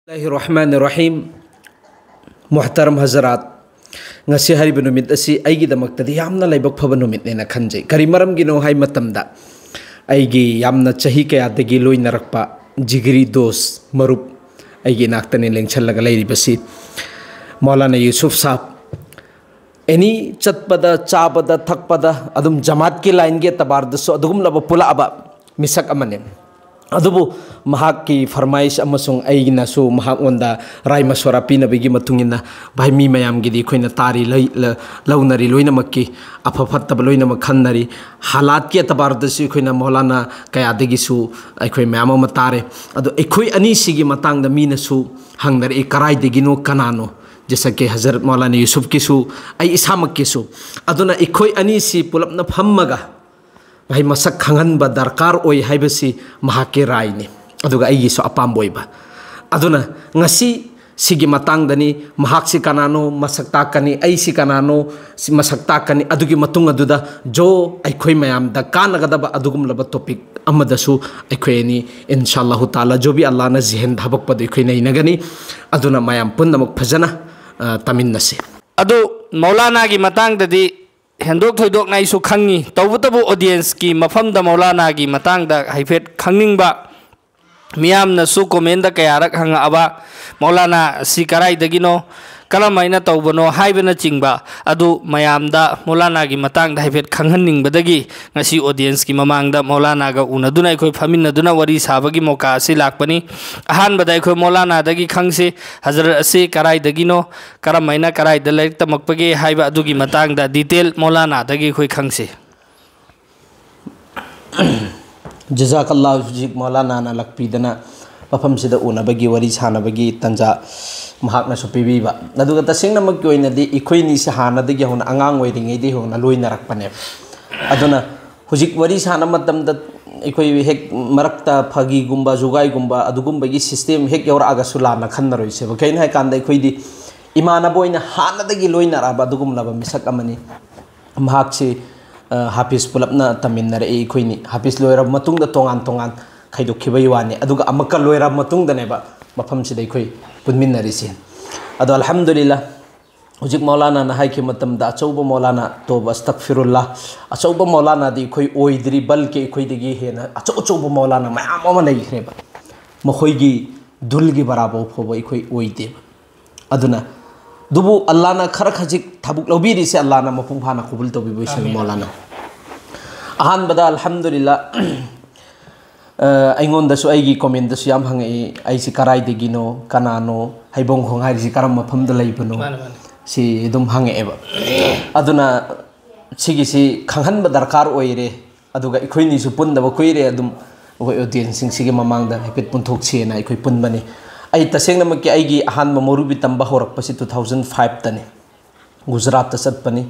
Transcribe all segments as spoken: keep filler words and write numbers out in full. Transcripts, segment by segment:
ꯕꯤꯁꯃꯤꯜꯂꯥꯍꯤꯔ ꯔꯍꯃꯥꯅꯤꯔ ꯔꯍꯤꯝ꯫ ꯃꯨꯍꯇꯔꯝ ꯍꯖꯔꯥꯠ, ꯉꯁꯤ ꯍꯥꯏꯔꯤꯕ ꯅꯨꯃꯤꯠ ꯑꯁꯤ ꯑꯩꯒꯤꯗꯃꯛꯇꯗꯤ ꯌꯥꯝꯅ ꯂꯥꯏꯕꯛ ꯐꯕ ꯅꯨꯃꯤꯠꯅꯦꯅ ꯈꯟꯖꯩ꯫ ꯀꯔꯤ ꯃꯔꯝꯒꯤꯅꯣ ꯍꯥꯏ ꯃꯇꯝꯗ, ꯑꯩꯒꯤ ꯌꯥꯝꯅ ꯆꯍꯤ ꯀꯌꯥꯗꯒꯤ ꯂꯣꯏꯅꯔꯛꯄ ꯖꯤꯒꯤꯔꯤ ꯗꯣꯁ ꯃꯔꯨꯞ ꯑꯩꯒꯤ ꯏꯅꯥꯛꯇꯅꯤ ꯂꯦꯡꯁꯜꯂꯒ ꯂꯩꯔꯤꯕꯁꯤ, ꯃꯧꯂꯥꯅꯥ ꯌꯨꯁꯨꯐ ꯁꯥꯍꯕ꯫ ꯑꯦꯅꯤ ꯆꯠꯄꯗ, ꯆꯥꯕꯗ, ꯊꯛꯄꯗ, ꯑꯗꯨꯝ ꯖꯃꯥꯠꯀꯤ ꯂꯥꯏꯟꯒꯤ ꯑꯦꯇꯕꯥꯔꯗꯁꯨ ꯑꯗꯨꯒꯨꯝꯂꯕ ꯄꯨꯂꯛꯑꯕ ꯃꯤꯁꯛ ꯑꯃꯅꯤ꯫ ꯑꯗꯨꯕꯨ ꯃꯍꯥꯛꯀꯤ ꯐꯔꯃꯥꯏꯁ ꯑꯃꯁꯨꯡ ꯑꯩꯒꯤꯅꯁꯨ ꯃꯍꯥꯛꯉꯣꯟꯗ ꯔꯥꯏ ꯃꯁꯣꯔꯥ ꯄꯤꯅꯕꯒꯤ ꯃꯇꯨꯡ ꯏꯟꯅ, ꯚꯥꯏ, ꯃꯤ ꯃꯌꯥꯝꯒꯤꯗꯤ ꯑꯩꯈꯣꯏꯅ ꯇꯥꯔꯤ, ꯂꯩ-, ꯂ-, ꯂꯧꯅꯔꯤ, ꯂꯣꯏꯅꯃꯛꯀꯤ ꯑꯐ ꯐꯠꯇꯕ ꯂꯣꯏꯅꯃꯛ ꯈꯟꯅꯔꯤ꯫ ꯍꯥꯂꯥꯠꯀꯤ ꯑꯦꯇꯕꯥꯔꯗꯁꯨ ꯑꯩꯈꯣꯏꯅ ꯃꯧꯂꯥꯅꯥ ꯀꯌꯥꯗꯒꯤꯁꯨ ꯑꯩꯈꯣꯏ ꯃꯌꯥꯝ ꯑꯃ ꯇꯥꯔꯦ꯫ ꯑꯗꯣ ꯑꯩꯈꯣꯏ ꯑꯅꯤꯁꯤꯒꯤ ꯃꯇꯥꯡꯗ ꯃꯤꯅꯁꯨ ꯍꯪꯅꯔꯛꯏ, ꯀꯔꯥꯏꯗꯒꯤꯅꯣ, ꯀꯅꯥꯅꯣ? ꯖꯦꯁꯥ ꯀꯦ ꯍꯖꯔꯠ ꯃꯧꯂꯥꯅꯥ ꯌꯨꯁꯨꯐꯀꯤꯁꯨ, ꯑꯩ ꯏꯁꯥꯃꯛꯀꯤꯁꯨ꯫ ꯑꯗꯨꯅ ꯑꯩꯈꯣꯏ ꯑꯅꯤꯁꯤ ꯄꯨꯂꯞꯅ ꯐꯝꯃꯒ ꯃꯍꯩ ꯃꯁꯛ ꯈꯪꯍꯟꯕ ꯗꯔꯀꯥꯔ ꯑꯣꯏ ꯍꯥꯏꯕꯁꯤ ꯃꯍꯥꯛꯀꯤ ꯔꯥꯏꯅꯤ, ꯑꯗꯨꯒ ꯑꯩꯒꯤꯁꯨ ꯑꯄꯥꯝꯕ ꯑꯣꯏꯕ꯫ ꯑꯗꯨꯅ ꯉꯁꯤ ꯁꯤꯒꯤ ꯃꯇꯥꯡꯗꯅꯤ, ꯃꯍꯥꯛꯁꯤ ꯀꯅꯥꯅꯣ ꯃꯁꯛ ꯇꯥꯛꯀꯅꯤ, ꯑꯩꯁꯤ ꯀꯅꯥꯅꯣ ꯁꯤ ꯃꯁꯛ ꯇꯥꯛꯀꯅꯤ, ꯑꯗꯨꯒꯤ ꯃꯇꯨꯡ ꯑꯗꯨꯗ ꯖꯣ ꯑꯩꯈꯣꯏ ꯃꯌꯥꯝꯗ ꯀꯥꯟꯅꯒꯗꯕ ꯑꯗꯨꯒꯨꯝꯂꯕ ꯇꯣꯄꯤꯛ ꯑꯃꯗꯁꯨ ꯑꯩꯈꯣꯏ ꯑꯅꯤ, ꯏꯟꯁꯥ ꯑꯜꯂꯥꯍꯨ ꯇꯥꯂꯥ, ꯖꯣ ꯕꯤ ꯑꯜꯂꯥꯍꯅ ꯖꯤꯍꯟ ꯍꯥꯄꯛꯄꯗ ꯑꯩꯈꯣꯏ ꯅꯩꯅꯒꯅꯤ꯫ ꯑꯗꯨꯅ ꯃꯌꯥꯝ ꯄꯨꯝꯅꯃꯛ ꯐꯖꯅ, ꯑ, ꯇꯥꯃꯤꯟꯅꯁꯤ꯫ ꯑꯗꯨ ꯃꯧꯂꯥꯅꯥꯒꯤ ꯃꯇꯥꯡꯗꯗꯤ ꯍꯦꯟꯗꯣꯛ ꯊꯣꯏꯗꯣꯛꯅ ꯑꯩꯁꯨ ꯈꯪꯉꯤ, ꯇꯧꯕꯇꯕꯨ ꯑꯣꯗꯤꯌꯦꯟꯁꯀꯤ ꯃꯐꯝꯗ ꯃꯧꯂꯥꯅꯥꯒꯤ ꯃꯇꯥꯡꯗ ꯍꯥꯏꯐꯦꯠ ꯈꯪꯅꯤꯡꯕ, ꯃꯤꯌꯥꯝꯅꯁꯨ ꯀꯣꯃꯦꯟꯗ ꯀꯌꯥꯔꯛ ꯍꯪꯉꯛꯑꯕ, "ꯃꯧꯂꯥꯅꯥ ꯁꯤ ꯀꯔꯥꯏꯗꯒꯤꯅꯣ, ꯀꯔꯝ ꯍꯥꯏꯅ ꯇꯧꯕꯅꯣ?" ꯍꯥꯏꯕꯅꯆꯤꯡꯕ ꯑꯗꯨ ꯃꯌꯥꯝꯗ ꯃꯧꯂꯥꯅꯥꯒꯤ ꯃꯇꯥꯡꯗ ꯍꯥꯏꯐꯦꯠ ꯈꯪꯍꯟꯅꯤꯡꯕꯗꯒꯤ ꯉꯁꯤ ꯑꯣꯗꯤꯌꯦꯟꯁꯀꯤ ꯃꯃꯥꯡꯗ ꯃꯧꯂꯥꯅꯥꯒ ꯎꯅꯗꯨꯅ ꯑꯩꯈꯣꯏ ꯐꯝꯃꯤꯟꯅꯗꯨꯅ ꯋꯥꯔꯤ ꯁꯥꯕꯒꯤ ꯃꯣꯀꯥ ꯑꯁꯤ ꯂꯥꯛꯄꯅꯤ꯫ ꯑꯍꯥꯟꯕꯗ ꯑꯩꯈꯣꯏ ꯃꯧꯂꯥꯅꯥꯗꯒꯤ ꯈꯪꯁꯤ, ꯍꯖꯔꯠ ꯑꯁꯤ ꯀꯔꯥꯏꯗꯒꯤꯅꯣ, ꯀꯔꯝ ꯍꯥꯏꯅ ꯀꯔꯥꯏꯗ ꯂꯥꯏꯔꯤꯛ ꯇꯝꯃꯛꯄꯒꯦ ꯍꯥꯏꯕ ꯑꯗꯨꯒꯤ ꯃꯇꯥꯡꯗ ꯗꯤꯇꯦꯜ ꯃꯧꯂꯥꯅꯥꯗꯒꯤ ꯑꯩꯈꯣꯏ ꯈꯪꯁꯤ꯫ ꯖꯖꯥꯀꯜꯂꯥꯍꯨ ꯍꯧꯖꯤꯛ ꯃꯧꯂꯥꯅꯥꯅ ꯂꯥꯛꯄꯤꯗꯅ ꯃꯐꯝꯁꯤꯗ ꯎꯅꯕꯒꯤ, ꯋꯥꯔꯤ ꯁꯥꯟꯅꯕꯒꯤ ꯇꯥꯟꯖꯥ ꯃꯍꯥꯛꯅꯁꯨ ꯄꯤꯕꯤꯕ꯫ ꯑꯗꯨꯒ ꯇꯁꯦꯡꯅꯃꯛꯀꯤ ꯑꯣꯏꯅꯗꯤ ꯑꯩꯈꯣꯏꯅꯤꯁꯦ ꯍꯥꯟꯅꯗꯒꯤ ꯍꯧꯅ, ꯑꯉꯥꯡ ꯑꯣꯏꯔꯤꯉꯩꯗꯒꯤ ꯍꯧꯅ ꯂꯣꯏꯅꯔꯛꯄꯅꯦꯕ꯫ ꯑꯗꯨꯅ ꯍꯧꯖꯤꯛ ꯋꯥꯔꯤ ꯁꯥꯟꯅꯕ ꯃꯇꯝꯗ ꯑꯩꯈꯣꯏ ꯍꯦꯛ ꯃꯔꯛꯇ ꯐꯥꯒꯤꯒꯨꯝꯕ, ꯖꯨꯒꯥꯏꯒꯨꯝꯕ ꯑꯗꯨꯒꯨꯝꯕꯒꯤ ꯁꯤꯁꯇꯦꯝ ꯍꯦꯛ ꯌꯧꯔꯛꯑꯒꯁꯨ ꯂꯥꯟꯅ ꯈꯟꯅꯔꯣꯏꯁꯦꯕ꯫ ꯀꯩꯅꯣ ꯍꯥꯏꯀꯥꯟꯗ ꯑꯩꯈꯣꯏꯗꯤ ꯏꯃꯥꯟꯅꯕ ꯑꯣꯏꯅ ꯍꯥꯟꯅꯗꯒꯤ ꯂꯣꯏꯅꯔꯛꯑꯕ ꯑꯗꯨꯒꯨꯝꯂꯕ ꯃꯤꯁꯛ ꯑꯃꯅꯤ꯫ ꯃꯍꯥꯛꯁꯤ, ꯑ, ꯍꯥꯐꯤꯖ ꯄꯨꯂꯞꯅ ꯇꯝꯃꯤꯟꯅꯔꯛꯏ ꯑꯩꯈꯣꯏꯅꯤ꯫ ꯍꯥꯐꯤꯖ ꯂꯣꯏꯔꯕ ꯃꯇꯨꯡꯗ ꯇꯣꯉꯥꯟ ꯇꯣꯉꯥꯟ ꯈꯥꯏꯗꯣꯛꯈꯤꯕꯒꯤ ꯋꯥꯅꯤ꯫ ꯑꯗꯨꯒ ꯑꯃꯨꯛꯀ ꯂꯣꯏꯔꯕ ꯃꯇꯨꯡꯗꯅꯦꯕ ꯃꯐꯝꯁꯤꯗ ꯑꯩꯈꯣꯏ ꯄꯨꯟꯃꯤꯟꯅꯔꯤꯁꯦ꯫ ꯑꯗꯣ ꯑꯜꯍꯝꯗꯨꯂꯤꯜꯂꯥ, ꯍꯧꯖꯤꯛ ꯃꯧꯂꯥꯅꯥꯅ ꯍꯥꯏꯈꯤꯕ ꯃꯇꯝꯗ ꯑꯆꯧꯕ ꯃꯧꯂꯥꯅꯥ, ꯇꯣꯕ ꯑꯁꯇꯛꯐꯤꯔꯨꯜꯂꯥ, ꯑꯆꯧꯕ ꯃꯧꯂꯥꯅꯥꯗꯤ ꯑꯩꯈꯣꯏ ꯑꯣꯏꯗ꯭ꯔꯤ, ꯕꯜꯀꯤ ꯑꯩꯈꯣꯏꯗꯒꯤ ꯍꯦꯟꯅ ꯑꯆꯧ ꯑꯆꯧꯕ ꯃꯧꯂꯥꯅꯥ ꯃꯌꯥꯝ ꯑꯃ ꯂꯩꯈ꯭ꯔꯦꯕ꯫ ꯃꯈꯣꯏꯒꯤ ꯙꯨꯜꯒꯤ ꯕꯔꯥꯕꯔ ꯐꯥꯎꯕ ꯑꯩꯈꯣꯏ ꯑꯣꯏꯗꯦꯕ꯫ ꯑꯗꯨꯅ, ꯑꯗꯨꯕꯨ ꯑꯜꯂꯥꯅ ꯈꯔ ꯈꯖꯤꯛ ꯊꯕꯛ ꯂꯧꯕꯤꯔꯤꯁꯦ, ꯑꯜꯂꯥꯅ ꯃꯄꯨꯡ ꯐꯥꯅ ꯀꯕꯨꯜ ꯇꯧꯕꯤꯕ ꯑꯣꯏꯁꯅꯨ꯫ ꯑꯃꯤꯟ꯫ ꯃꯧꯂꯥꯅꯥ꯫ ꯑꯍꯥꯟꯕꯗ ꯑꯜꯍꯝꯗꯨꯂꯤꯜꯂꯥ, ꯑ, ꯑꯩꯉꯣꯟꯗꯁꯨ ꯑꯩꯒꯤ comment ꯗꯁꯨ ꯌꯥꯝ ꯍꯪꯉꯛꯏ, "ꯑꯩꯁꯤ ꯀꯔꯥꯏꯗꯒꯤꯅꯣ, ꯀꯅꯥꯅꯣ, ꯍꯩꯕꯣꯡ ꯈꯣꯡ ꯍꯥꯏꯔꯤꯁꯤ ꯀꯔꯝꯕ ꯃꯐꯝꯗ ꯂꯩꯕꯅꯣ?" ꯃꯥꯅꯦ, ꯃꯥꯅꯦ꯫ ꯁꯤ ꯑꯗꯨꯝ ꯍꯪꯉꯛꯑꯦꯕ꯫ ꯑꯗꯨꯅ ꯁꯤꯒꯤꯁꯤ ꯈꯪꯍꯟꯕ ꯗꯔꯀꯥꯔ ꯑꯣꯏꯔꯦ꯫ ꯑꯗꯨꯒ ꯑꯩꯈꯣꯏꯅꯤꯁꯨ ꯄꯨꯟꯗꯕ ꯀꯨꯏꯔꯦ, ꯑꯗꯨꯝ ꯑꯩꯈꯣꯏ audience ꯁꯤꯡꯁꯤꯒꯤ ꯃꯃꯥꯡꯗ ꯍꯥꯏꯐꯦꯠ ꯄꯨꯟꯊꯣꯛꯁꯦꯅ ꯑꯩꯈꯣꯏ ꯄꯨꯟꯕꯅꯤ꯫ ꯑꯩ ꯇꯁꯦꯡꯅꯃꯛꯀꯤ ꯑꯩꯒꯤ ꯑꯍꯥꯟꯕ ꯃꯧꯔꯨꯕꯤ ꯇꯝꯕ ꯍꯧꯔꯛꯄꯁꯤ two thousand five ꯇꯅꯤ꯫ ꯒꯨꯖꯔꯥꯠꯇ ꯆꯠꯄꯅꯤ꯫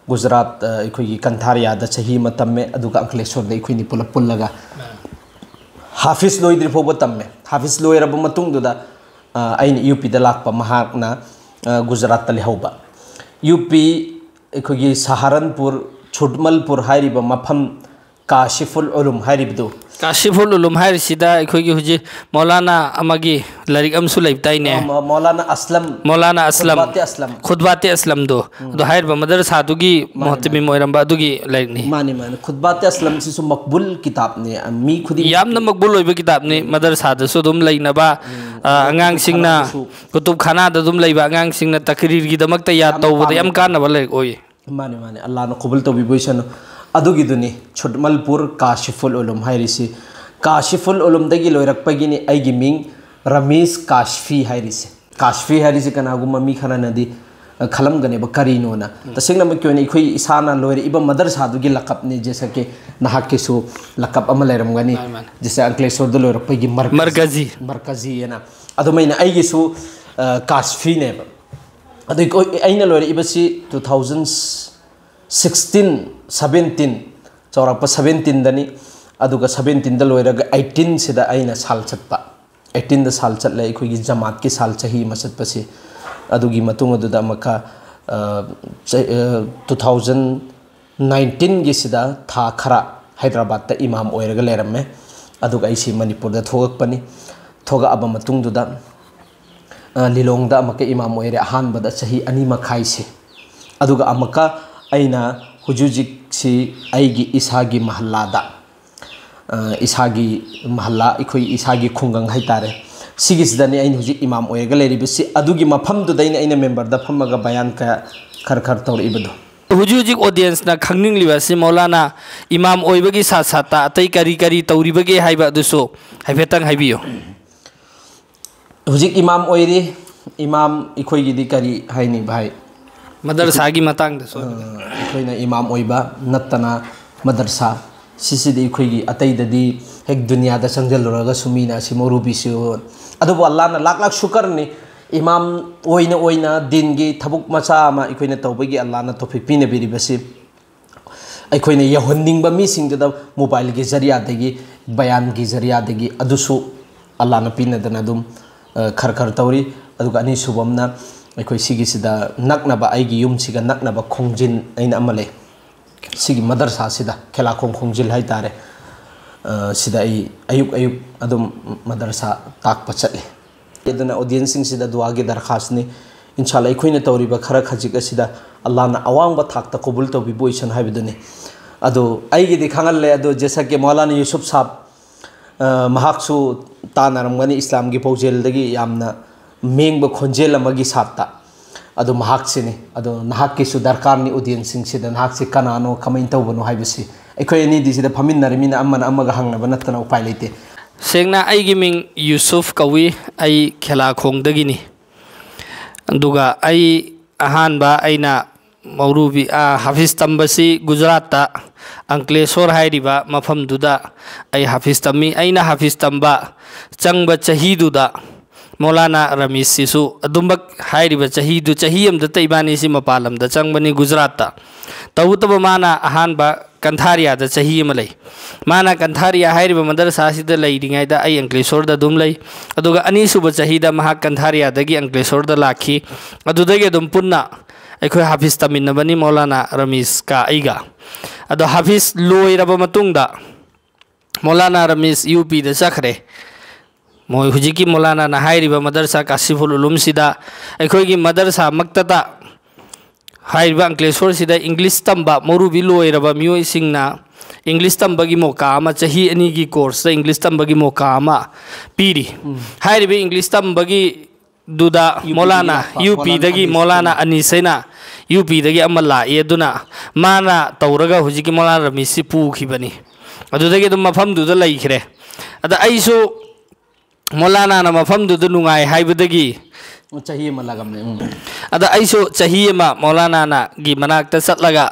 ꯒꯨꯖꯔꯥꯠ, ꯑ, ꯑꯩꯈꯣꯏꯒꯤ ꯀꯟꯊꯥꯔꯤꯌꯥꯗ ꯆꯍꯤ ꯑꯃ ꯇꯝꯃꯦ, ꯑꯗꯨꯒ ꯑꯪꯀꯂꯦꯁꯣꯔꯗ ꯑꯩꯈꯣꯏꯅꯤ ꯄꯨꯂꯞ ꯄꯨꯜꯂꯒ ꯍꯥꯐꯤꯖ ꯂꯣꯏꯗ꯭ꯔꯤ ꯐꯥꯎꯕ ꯇꯝꯃꯦ꯫ ꯍꯥꯐꯤꯖ ꯂꯣꯏꯔꯕ ꯃꯇꯨꯡꯗꯨꯗ, ꯑ, ꯑꯩꯅ ꯌꯨ ꯄꯤꯗ ꯂꯥꯛꯄ, ꯃꯍꯥꯛꯅ, ꯑ, ꯒꯨꯖꯔꯥꯠꯇ ꯂꯩꯍꯧꯕ꯫ ꯌꯨ ꯄꯤ, ꯑꯩꯈꯣꯏꯒꯤ ꯁꯍꯥꯔꯟꯄꯨꯔ, ꯁꯨꯗꯃꯜꯄꯨꯔ ꯍꯥꯏꯔꯤꯕ ꯃꯐꯝ, ꯀꯥꯁꯤꯐꯨꯜ ꯎꯂꯨꯝ ꯍꯥꯏꯔꯤꯕꯗꯨ꯫ ꯀꯥꯁꯤꯐꯨꯜ ꯎꯂꯨꯝ ꯍꯥꯏꯔꯤꯁꯤꯗ ꯑꯩꯈꯣꯏꯒꯤ ꯍꯧꯖꯤꯛ ꯃꯧꯂꯥꯅꯥ ꯑꯃꯒꯤ ꯂꯥꯏꯔꯤꯛ ꯑꯃꯁꯨ ꯂꯩꯕꯗꯥꯏꯅꯦ? ꯑ, ꯃ-, ꯃꯧꯂꯥꯅꯥ ꯑꯁꯂꯝ꯫ ꯃꯧꯂꯥꯅꯥ ꯑꯁꯂꯝ꯫ ꯈꯨꯠꯕꯥꯇꯦ ꯑꯁꯂꯝ꯫ ꯈꯨꯠꯕꯥꯇꯦ ꯑꯁꯂꯝꯗꯣ꯫ ꯎꯝ꯫ ꯑꯗꯣ ꯍꯥꯏꯔꯤꯕ ꯃꯗꯔꯁꯥꯗꯨꯒꯤ ꯃꯥꯅꯤ, ꯃꯨꯍꯇꯃꯤꯝ ꯃꯥꯅꯤ꯫ ꯑꯣꯏꯔꯝꯕ ꯑꯗꯨꯒꯤ ꯂꯥꯏꯔꯤꯛꯅꯤ꯫ ꯃꯥꯅꯤ, ꯃꯥꯅꯤ꯫ ꯈꯨꯠꯕꯥꯇꯦ ꯑꯁꯂꯝꯁꯤꯁꯨ ꯃꯛꯕꯨꯜ ꯀꯤꯇꯥꯕꯅꯤ꯫ ꯑ, ꯃꯤ ꯈꯨꯗꯤꯡꯃꯛꯀꯤ ꯌꯥꯝꯅ ꯃꯛꯕꯨꯜ ꯑꯣꯏꯕ ꯀꯤꯇꯥꯕꯅꯤ꯫ ꯎꯝ꯫ ꯃꯗꯔꯁꯥꯗꯁꯨ ꯑꯗꯨꯝ ꯂꯩꯅꯕ, ꯎꯝ꯫ ꯑ, ꯑꯗꯨꯒ ꯑꯉꯥꯡꯁꯤꯡꯅ ꯀꯨꯇꯨꯕ ꯈꯥꯅꯥꯗꯁꯨ꯫ ꯀꯨꯇꯨꯕ ꯈꯥꯅꯥꯗ ꯑꯗꯨꯝ ꯂꯩꯕ ꯑꯉꯥꯡꯁꯤꯡꯅ ꯇꯀꯔꯤꯔꯒꯤꯗꯃꯛꯇ ꯌꯥꯗ ꯌꯥꯝꯅ ꯇꯧꯕꯗ ꯌꯥꯝ ꯄꯥꯝꯅ ꯀꯥꯟꯅꯕ ꯂꯥꯏꯔꯤꯛ ꯑꯣꯏ꯫ ꯃꯥꯅꯦ, ꯃꯥꯅꯦ꯫ ꯑꯜꯂꯥꯅ ꯀꯕꯨꯜ ꯇꯧꯕꯤꯕ ꯑꯣꯏꯁꯅꯨ꯫ ꯑꯗꯨꯒꯤꯗꯨꯅꯤ, ꯁꯨꯗꯃꯜꯄꯨꯔ ꯀꯥꯁꯤꯐꯨꯜ ꯎꯂꯨꯝ ꯍꯥꯏꯔꯤꯁꯤ꯫ ꯀꯥꯁꯤꯐꯨꯜ ꯎꯂꯨꯝꯗꯒꯤ ꯂꯣꯏꯔꯛꯄꯒꯤꯅꯤ ꯑꯩꯒꯤ ꯃꯤꯡ ꯔꯃꯤꯁ ꯀꯥꯁꯐꯤ ꯍꯥꯏꯔꯤꯁꯦ꯫ ꯀꯥꯁꯐꯤ ꯍꯥꯏꯔꯤꯁꯤ ꯀꯅꯥꯒꯨꯝꯕ ꯃꯤ ꯈꯔꯅꯗꯤ, ꯑ, ꯈꯜꯂꯝꯒꯅꯦꯕ ꯀꯔꯤꯅꯣꯅ꯫ ꯎꯝ꯫ ꯇꯁꯦꯡꯅꯃꯛꯀꯤ ꯑꯣꯏꯅ ꯑꯩꯈꯣꯏ ꯏꯁꯥꯅ ꯂꯣꯏꯔꯛꯏꯕ ꯃꯗꯔꯁꯥꯗꯨꯒꯤ ꯂꯀꯞꯅꯤ, ꯖꯦꯁꯥ ꯀꯤ ꯅꯍꯥꯛꯀꯤꯁꯨ ꯂꯀꯞ ꯑꯃ ꯂꯩꯔꯝꯒꯅꯤ꯫ ꯃꯥꯅꯦ, ꯃꯥꯅꯦ꯫ ꯖꯦꯁꯥ ꯑꯪꯀꯂꯦꯁꯣꯔꯗ ꯂꯣꯏꯔꯛꯄꯒꯤ ꯃꯔꯀꯖꯤ꯫ ꯃꯔꯀꯖꯤ꯫ ꯃꯔꯀꯖꯤ ꯑꯅ꯫ ꯑꯗꯨꯃꯥꯏꯅ ꯑꯩꯒꯤꯁꯨ, ꯑ, ꯀꯥꯁꯐꯤꯅꯦꯕ꯫ ꯑꯗꯨ ꯑꯩꯈꯣꯏ, ꯑꯩꯅ ꯂꯣꯏꯔꯛꯏꯕꯁꯤ two thousand sixteen, seventeen, ꯆꯥꯎꯔꯥꯛꯄ seventeen ꯗꯅꯤ꯫ ꯑꯗꯨꯒ seventeen ꯗ ꯂꯣꯏꯔꯒ eighteen ꯁꯤꯗ ꯑꯩꯅ ꯁꯥꯜ ꯆꯠꯄ꯫ eighteen ꯗ ꯁꯥꯜ ꯆꯠꯂꯦ, ꯑꯩꯈꯣꯏꯒꯤ ꯖꯃꯥꯠꯀꯤ ꯁꯥꯜ ꯆꯍꯤ ꯑꯃ ꯆꯠꯄꯁꯤ꯫ ꯑꯗꯨꯒꯤ ꯃꯇꯨꯡ ꯑꯗꯨꯗ ꯑꯃꯨꯛꯀ, ꯑ, ꯆ-, ꯑ, two thousand nineteen ꯒꯤꯁꯤꯗ ꯊꯥ ꯈꯔ ꯍꯥꯏꯗ꯭ꯔꯕꯥꯠꯇ ꯏꯃꯥꯝ ꯑꯣꯏꯔꯒ ꯂꯩꯔꯝꯃꯦ꯫ ꯑꯗꯨꯒ ꯑꯩꯁꯤ ꯃꯅꯤꯄꯨꯔꯗ ꯊꯣꯛꯂꯛꯄꯅꯤ꯫ ꯊꯣꯛꯂꯛꯑꯕ ꯃꯇꯨꯡꯗꯨꯗ, ꯑ, ꯂꯤꯂꯣꯡꯗ ꯑꯃꯨꯛꯀ ꯏꯃꯥꯝ ꯑꯣꯏꯔꯦ ꯑꯍꯥꯟꯕꯗ ꯆꯍꯤ ꯑꯅꯤ ꯃꯈꯥꯏꯁꯦ꯫ ꯑꯗꯨꯒ ꯑꯃꯨꯛꯀ ꯑꯩꯅ ꯍꯧꯖꯤꯛ ꯍꯧꯖꯤꯛꯁꯤ ꯑꯩꯒꯤ ꯏꯁꯥꯒꯤ ꯃꯍꯜꯂꯥꯗ, ꯑ, ꯏꯁꯥꯒꯤ ꯃꯍꯜꯂꯥ, ꯑꯩꯈꯣꯏ ꯏꯁꯥꯒꯤ ꯈꯨꯡꯒꯪ ꯍꯥꯏꯇꯥꯔꯦ, ꯁꯤꯒꯤꯁꯤꯗꯅꯤ ꯑꯩꯅ ꯍꯧꯖꯤꯛ ꯏꯃꯥꯝ ꯑꯣꯏꯔꯒ ꯂꯩꯔꯤꯕꯁꯤ꯫ ꯑꯗꯨꯒꯤ ꯃꯐꯝꯗꯨꯗ ꯑꯩꯅ, ꯑꯩꯅ ꯃꯦꯝꯕꯔꯗ ꯐꯝꯃꯒ ꯕꯌꯥꯟ ꯀꯌꯥ ꯈꯔ ꯈꯔ ꯇꯧꯔꯛꯏꯕꯗꯣ꯫ ꯍꯧꯖꯤꯛ ꯍꯧꯖꯤꯛ ꯑꯣꯗꯤꯌꯦꯟꯁꯅ ꯈꯪꯅꯤꯡꯂꯤꯕ ꯑꯁꯤ ꯃꯧꯂꯥꯅꯥ ꯏꯃꯥꯝ ꯑꯣꯏꯕꯒꯤ ꯁꯥꯠ ꯁꯥꯠꯇ ꯑꯇꯩ ꯀꯔꯤ ꯀꯔꯤ ꯇꯧꯔꯤꯕꯒꯦ ꯍꯥꯏꯕ ꯑꯗꯨꯁꯨ ꯍꯥꯏꯐꯦꯠꯇꯪ ꯍꯥꯏꯕꯤꯌꯨ꯫ ꯍꯧꯖꯤꯛ ꯏꯃꯥꯝ ꯑꯣꯏꯔꯤ꯫ ꯏꯃꯥꯝ ꯑꯩꯈꯣꯏꯒꯤꯗꯤ ꯀꯔꯤ ꯍꯥꯏꯅꯤ ꯚꯥꯏ? ꯃꯗꯔꯁꯥꯒꯤ ꯃꯇꯥꯡꯗꯁꯨ꯫ ꯑ, ꯑꯩꯈꯣꯏꯅ ꯏꯃꯥꯝ ꯑꯣꯏꯕ ꯅꯠꯇꯅ ꯃꯗꯔꯁꯥ ꯁꯤꯁꯤꯗꯤ ꯑꯩꯈꯣꯏꯒꯤ ꯑꯇꯩꯗꯗꯤ ꯍꯦꯛ ꯗꯨꯅꯤꯌꯥꯗ ꯆꯪꯁꯤꯜꯂꯨꯔꯒꯁꯨ ꯃꯤꯅ ꯑꯁꯤ ꯃꯧꯔꯨꯕꯤꯁꯨ, ꯑꯗꯨꯕꯨ ꯑꯜꯂꯥꯅ ꯂꯥꯛ ꯂꯥꯛ ꯁꯨꯀꯔꯅꯤ, ꯏꯃꯥꯝ ꯑꯣꯏꯅ ꯑꯣꯏꯅ ꯗꯤꯟꯒꯤ ꯊꯕꯛ ꯃꯆꯥ ꯑꯃ ꯑꯩꯈꯣꯏꯅ ꯇꯧꯕꯒꯤ ꯑꯜꯂꯥꯅ ꯇꯣꯐꯤꯛ ꯄꯤꯅꯕꯤꯔꯤꯕꯁꯤ꯫ ꯑꯩꯈꯣꯏꯅ ꯌꯧꯍꯟꯅꯤꯡꯕ ꯃꯤꯁꯤꯡꯗꯨꯗ ꯃꯣꯕꯥꯏꯜꯒꯤ ꯖꯔꯤꯌꯥꯗꯒꯤ, ꯕꯌꯥꯟꯒꯤ ꯖꯔꯤꯌꯥꯗꯒꯤ ꯑꯗꯨꯁꯨ ꯑꯜꯂꯥꯅ ꯄꯤꯅꯗꯅ ꯑꯗꯨꯝ, ꯑ, ꯈꯔ ꯈꯔ ꯇꯧꯔꯤ꯫ ꯑꯗꯨꯒ ꯑꯅꯤꯁꯨꯕ ꯑꯃꯅ ꯑꯩꯈꯣꯏ ꯁꯤꯒꯤꯁꯤꯗ ꯅꯛꯅꯕ, ꯑꯩꯒꯤ ꯌꯨꯝꯁꯤꯒ ꯅꯛꯅꯕ ꯈꯣꯡꯖꯤꯟ ꯑꯩꯅ ꯑꯃ ꯂꯩ꯫ ꯁꯤꯒꯤ ꯃꯗꯔꯁꯥꯁꯤꯗ, ꯈꯦꯂꯥꯈꯣꯡ ꯈꯣꯡꯖꯤꯜ ꯍꯥꯏꯇꯥꯔꯦ, ꯑ, ꯁꯤꯗ ꯑꯩ ꯑꯌꯨꯛ ꯑꯌꯨꯛ ꯑꯗꯨꯝ ꯃꯗꯔꯁꯥ ꯇꯥꯛꯄ ꯆꯠꯂꯤ꯫ ꯑꯗꯨꯅ ꯑꯣꯗꯤꯌꯦꯟꯁꯁꯤꯡꯁꯤꯗ ꯗꯨꯋꯥꯒꯤ ꯗꯔꯈꯥꯁꯅꯤ꯫ ꯏꯟꯁꯥꯜꯂꯥ ꯑꯩꯈꯣꯏꯅ ꯇꯧꯔꯤꯕ ꯈꯔ ꯈꯖꯤꯛ ꯑꯁꯤꯗ ꯑꯜꯂꯥꯅ ꯑꯋꯥꯡꯕ ꯊꯥꯛꯇ ꯀꯕꯨꯜ ꯇꯧꯕꯤꯕ ꯑꯣꯏꯁꯅꯨ ꯍꯥꯏꯕꯗꯨꯅꯤ꯫ ꯑꯗꯣ ꯑꯩꯒꯤꯗꯤ ꯈꯪꯍꯜꯂꯦ, ꯑꯗꯣ ꯖꯦꯁꯛꯀꯤ ꯃꯧꯂꯥꯅꯥ ꯌꯨꯁꯨꯞ ꯁꯥꯕ, ꯑ, ꯃꯍꯥꯛꯁꯨ ꯇꯥꯟꯅꯔꯝꯒꯅꯤ ꯏꯁꯂꯥꯝꯒꯤ ꯄꯥꯎꯖꯦꯜꯗꯒꯤ ꯌꯥꯝꯅ ꯃꯦꯡꯕ ꯈꯣꯟꯖꯦꯜ ꯑꯃꯒꯤ ꯁꯥꯠꯇ꯫ ꯑꯗꯣ ꯃꯍꯥꯛꯁꯤꯅꯤ꯫ ꯑꯗꯣ ꯅꯍꯥꯛꯀꯤꯁꯨ ꯗꯔꯀꯥꯔꯅꯤ ꯑꯣꯗꯤꯌꯦꯟꯁꯁꯤꯡꯁꯤꯗ ꯅꯍꯥꯛꯁꯤ ꯀꯅꯥꯅꯣ, ꯀꯃꯥꯏꯅ ꯇꯧꯕꯅꯣ ꯍꯥꯏꯕꯁꯤ꯫ ꯑꯩꯈꯣꯏ ꯑꯅꯤꯗꯤ ꯁꯤꯗ ꯐꯝꯃꯤꯟꯅꯔꯤꯃꯤꯅ ꯑꯃꯅ ꯑꯃꯒ ꯍꯪꯅꯕ ꯅꯠꯇꯅ ꯎꯄꯥꯏ ꯂꯩꯇꯦ꯫ ꯁꯦꯡꯅ ꯑꯩꯒꯤ ꯃꯤꯡ ꯌꯨꯁꯨꯐ ꯀꯧꯏ꯫ ꯑꯩ ꯈꯦꯂꯥꯈꯣꯡꯗꯒꯤꯅꯤ꯫ ꯑꯗꯨꯒ ꯑꯩ ꯑꯍꯥꯟꯕ ꯑꯩꯅ ꯃꯧꯔꯨꯕꯤ, ꯑ, ꯍꯥꯐꯤꯖ ꯇꯝꯕꯁꯤ ꯒꯨꯖꯔꯥꯠꯇ, ꯑꯪꯀ꯭ꯂꯦꯁꯣꯔ ꯍꯥꯏꯔꯤꯕ ꯃꯐꯝꯗꯨꯗ ꯑꯩ ꯍꯥꯐꯤꯖ ꯇꯝꯃꯤ꯫ ꯑꯩꯅ ꯍꯥꯐꯤꯖ ꯇꯝꯕ ꯆꯪꯕ ꯆꯍꯤꯗꯨꯗ ꯃꯧꯂꯥꯅꯥ ꯔꯃꯤꯁꯁꯤꯁꯨ ꯑꯗꯨꯃꯛ ꯍꯥꯏꯔꯤꯕ ꯆꯍꯤꯗꯨ, ꯆꯍꯤ ꯑꯃꯗꯇ ꯏꯕꯥꯅꯤꯁꯤ ꯃꯄꯥꯟ ꯂꯝꯗ ꯆꯪꯕꯅꯤ, ꯒꯨꯖꯔꯥꯠꯇ꯫ ꯇꯧꯕꯇꯕꯨ ꯃꯥꯅ ꯑꯍꯥꯟꯕ ꯀꯟꯊꯥꯔꯤꯌꯥꯗ ꯆꯍꯤ ꯑꯃ ꯂꯩ꯫ ꯃꯥꯅ ꯀꯟꯊꯥꯔꯤꯌꯥ ꯍꯥꯏꯔꯤꯕ ꯃꯗꯔꯁꯥꯁꯤꯗ ꯂꯩꯔꯤꯉꯩꯗ ꯑꯩ ꯑꯪꯀ꯭ꯂꯦꯁꯣꯔꯗ ꯑꯗꯨꯝ ꯂꯩ꯫ ꯑꯗꯨꯒ ꯑꯅꯤꯁꯨꯕ ꯆꯍꯤꯗ ꯃꯍꯥꯛ ꯀꯟꯊꯥꯔꯤꯌꯥꯗꯒꯤ ꯑꯪꯀ꯭ꯂꯦꯁꯣꯔꯗ ꯂꯥꯛꯈꯤ꯫ ꯑꯗꯨꯗꯒꯤ ꯑꯗꯨꯝ ꯄꯨꯟꯅ ꯑꯩꯈꯣꯏ ꯍꯥꯐꯤꯖ ꯇꯝꯃꯤꯟꯅꯕꯅꯤ, ꯃꯧꯂꯥꯅꯥ ꯔꯃꯤꯁꯀ ꯑꯩꯒ꯫ ꯑꯗꯣ ꯍꯥꯐꯤꯖ ꯂꯣꯏꯔꯕ ꯃꯇꯨꯡꯗ ꯃꯧꯂꯥꯅꯥ ꯔꯃꯤꯁ ꯌꯨ ꯄꯤꯗ ꯆꯠꯈ꯭ꯔꯦ꯫ ꯃꯣꯏ ꯍꯧꯖꯤꯛꯀꯤ ꯃꯧꯂꯥꯅꯥꯅ ꯍꯥꯏꯔꯤꯕ ꯃꯗꯔꯁꯥ ꯀꯥꯁꯤꯐꯨꯜ ꯎꯂꯨꯝꯁꯤꯗ ꯑꯩꯈꯣꯏꯒꯤ ꯃꯗꯔꯁꯥꯃꯛꯇꯗ ꯍꯥꯏꯔꯤꯕ ꯑꯪꯀ꯭ꯂꯦꯁꯣꯔꯁꯤꯗ ꯏꯪꯂꯤꯁ ꯇꯝꯕ ꯃꯧꯔꯨꯕꯤ ꯂꯣꯏꯔꯕ ꯃꯤꯑꯣꯏꯁꯤꯡꯅ ꯏꯪꯂꯤꯁ ꯇꯝꯕꯒꯤ ꯃꯣꯀꯥ ꯑꯃ, ꯆꯍꯤ ꯑꯅꯤꯒꯤ ꯀꯣꯔꯁꯇ ꯏꯪꯂꯤꯁ ꯇꯝꯕꯒꯤ ꯃꯣꯀꯥ ꯑꯃ ꯄꯤꯔꯤ꯫ ꯍꯥꯏꯔꯤꯕ ꯏꯪꯂꯤꯁ ꯇꯝꯕꯒꯤꯗꯨꯗ ꯌꯨ ꯄꯤꯗꯒꯤ ꯃꯧꯂꯥꯅꯥ, ꯂꯥꯛꯄ ꯌꯨ ꯃꯧꯂꯥꯅꯥ ꯄꯤꯗꯒꯤ ꯑꯅꯤꯁ ꯃꯧꯂꯥꯅꯥ ꯑꯅꯤꯁ ꯍꯥꯏꯅ ꯌꯨ ꯄꯤꯗꯒꯤ ꯑꯃ ꯂꯥꯛꯏ꯫ ꯑꯗꯨꯅ ꯃꯥꯅ ꯇꯧꯔꯒ ꯍꯧꯖꯤꯛꯀꯤ ꯃꯧꯂꯥꯅꯥ ꯔꯃꯤꯁꯁꯤ ꯄꯨꯈꯤꯕꯅꯤ꯫ ꯑꯗꯨꯗꯒꯤ ꯑꯗꯨꯝ ꯃꯐꯝꯗꯨꯗ ꯂꯩꯈ꯭ꯔꯦ꯫ ꯑꯗ ꯑꯩꯁꯨ ꯃꯧꯂꯥꯅꯥꯅ ꯃꯐꯝꯗꯨꯗ ꯅꯨꯡꯉꯥꯏ ꯍꯥꯏꯕꯗꯒꯤ ꯆꯍꯤ ꯑꯃ ꯂꯥꯛꯑꯝꯃꯦ꯫ ꯎꯝ꯫ ꯑꯗ ꯑꯩꯁꯨ ꯆꯍꯤ ꯑꯃ ꯃꯧꯂꯥꯅꯥꯅꯒꯤ ꯃꯅꯥꯛꯇ ꯆꯠꯂꯒ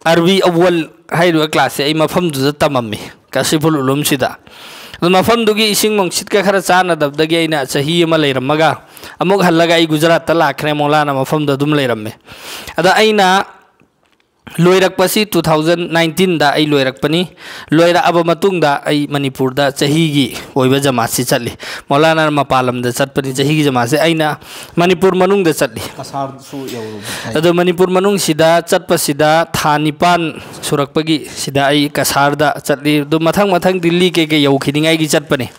ꯑꯔꯕꯤ ꯑꯋ꯭ꯋꯜ ꯍꯥꯏꯔꯤꯕ ꯀ꯭ꯂꯥꯁꯁꯦ ꯑꯩ ꯃꯐꯝꯗꯨꯗ ꯇꯝꯃꯝꯃꯤ, ꯀꯥꯁꯤꯐꯨꯜ ꯎꯂꯨꯝꯁꯤꯗ꯫ ꯑꯗꯨ ꯃꯐꯝꯗꯨꯒꯤ ꯏꯁꯤꯡ ꯅꯨꯡꯁꯤꯠꯀ ꯈꯔ ꯆꯥꯟꯅꯗꯕꯗꯒꯤ ꯑꯩꯅ ꯆꯍꯤ ꯑꯃ ꯂꯩꯔꯝꯃꯒ ꯑꯃꯨꯛ ꯍꯜꯂꯒ ꯑꯩ ꯒꯨꯖꯔꯥꯠꯇ ꯂꯥꯛꯈ꯭ꯔꯦ, ꯃꯧꯂꯥꯅꯥ ꯃꯐꯝꯗ ꯑꯗꯨꯝ ꯂꯩꯔꯝꯃꯦ꯫ ꯑꯗ ꯑꯩꯅ ꯂꯣꯏꯔꯛꯄꯁꯤ two thousand nineteen ꯗ ꯑꯩ ꯂꯣꯏꯔꯛꯄꯅꯤ꯫ ꯂꯣꯏꯔꯛꯑꯕ ꯃꯇꯨꯡꯗ ꯑꯩ ꯃꯅꯤꯄꯨꯔꯗ ꯆꯍꯤꯒꯤ ꯑꯣꯏꯕ ꯖꯃꯥꯠꯁꯤ ꯆꯠꯂꯤ꯫ ꯃꯧꯂꯥꯅꯥ ꯃꯄꯥꯟ ꯂꯝꯗ ꯆꯠꯄꯅꯤ, ꯆꯍꯤꯒꯤ ꯖꯃꯥꯠꯁꯦ ꯑꯩꯅ ꯃꯅꯤꯄꯨꯔ ꯃꯅꯨꯡꯗ ꯆꯠꯂꯤ꯫ ꯀꯁꯥꯔꯁꯨ ꯌꯧꯔꯨꯕ ꯍꯥꯏ꯫ ꯑꯗꯣ ꯃꯅꯤꯄꯨꯔ ꯃꯅꯨꯡꯁꯤꯗ ꯆꯠꯄꯁꯤꯗ ꯊꯥ ꯅꯤꯄꯥꯟ ꯁꯨꯔꯛꯄꯒꯤ ꯁꯤꯗ ꯑꯩ ꯀꯁꯥꯔꯗ ꯆꯠꯂꯤ꯫ ꯑꯗꯨ ꯃꯊꯪ ꯃꯊꯪ ꯗꯤꯜꯂꯤ ꯀꯩꯀꯩ ꯌꯧꯈꯤꯅꯤꯡꯉꯥꯏꯒꯤ ꯆꯠꯄꯅꯤ꯫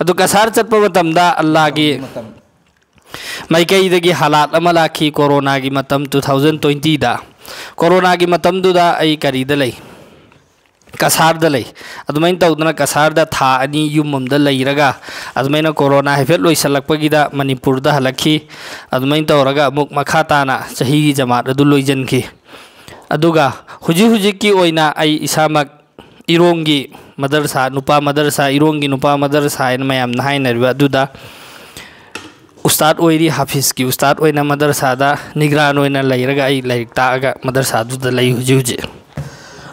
ꯑꯗꯨ ꯀꯁꯥꯔ ꯆꯠꯄ ꯃꯇꯝꯗ ꯑꯜꯂꯥꯒꯤ ꯃꯇꯝ ꯃꯥꯏꯀꯩꯗꯒꯤ ꯍꯥꯂꯥꯠ ꯑꯃ ꯂꯥꯛꯈꯤ, ꯀꯣꯔꯣꯅꯥꯒꯤ ꯃꯇꯝ two thousand twenty ꯗ꯫ ꯀꯣꯔꯣꯅꯥꯒꯤ ꯃꯇꯝꯗꯨꯗ ꯑꯩ ꯀꯔꯤꯗ ꯂꯩ? ꯀꯁꯥꯔꯗ ꯂꯩ꯫ ꯑꯗꯨꯃꯥꯏꯅ ꯇꯧꯗꯅ ꯀꯁꯥꯔꯗ ꯊꯥ ꯑꯅꯤ ꯌꯨꯝ ꯑꯃꯗ ꯂꯩꯔꯒ ꯑꯗꯨꯃꯥꯏꯅ ꯀꯣꯔꯣꯅꯥ ꯍꯥꯏꯐꯦꯠ ꯂꯣꯏꯁꯤꯜꯂꯛꯄꯒꯤꯗ ꯃꯅꯤꯄꯨꯔꯗ ꯍꯜꯂꯛꯈꯤ꯫ ꯑꯗꯨꯃꯥꯏꯅ ꯇꯧꯔꯒ ꯑꯃꯨꯛ ꯃꯈꯥ ꯇꯥꯅ ꯆꯍꯤꯒꯤ ꯖꯃꯥꯠ ꯑꯗꯨ ꯂꯣꯏꯁꯤꯟꯈꯤ꯫ ꯑꯗꯨꯒ ꯍꯧꯖꯤꯛ ꯍꯧꯖꯤꯛꯀꯤ ꯑꯣꯏꯅ ꯑꯩ ꯏꯁꯥꯃꯛ ꯏꯔꯣꯡꯒꯤ ꯃꯗꯔꯁꯥ, ꯅꯨꯄꯥ ꯃꯗꯔꯁꯥ, ꯏꯔꯣꯡꯒꯤ ꯅꯨꯄꯥ ꯃꯗꯔꯁꯥ ꯍꯥꯏꯅ ꯃꯌꯥꯝꯅ ꯍꯥꯏꯅꯔꯤꯕ ꯑꯗꯨꯗ ꯎꯁꯇꯥꯗ ꯑꯣꯏꯔꯤ, ꯍꯥꯐꯤꯖꯀꯤ ꯎꯁꯇꯥꯗ ꯑꯣꯏꯅ ꯃꯗꯔꯁꯥꯗ ꯅꯤꯒ꯭ꯔꯥꯟ ꯑꯣꯏꯅ ꯂꯩꯔꯒ ꯑꯩ ꯂꯥꯏꯔꯤꯛ ꯇꯥꯛꯑꯒ ꯃꯗꯔꯁꯥꯗꯨꯗ ꯂꯩ ꯍꯧꯖꯤꯛ ꯍꯧꯖꯤꯛ꯫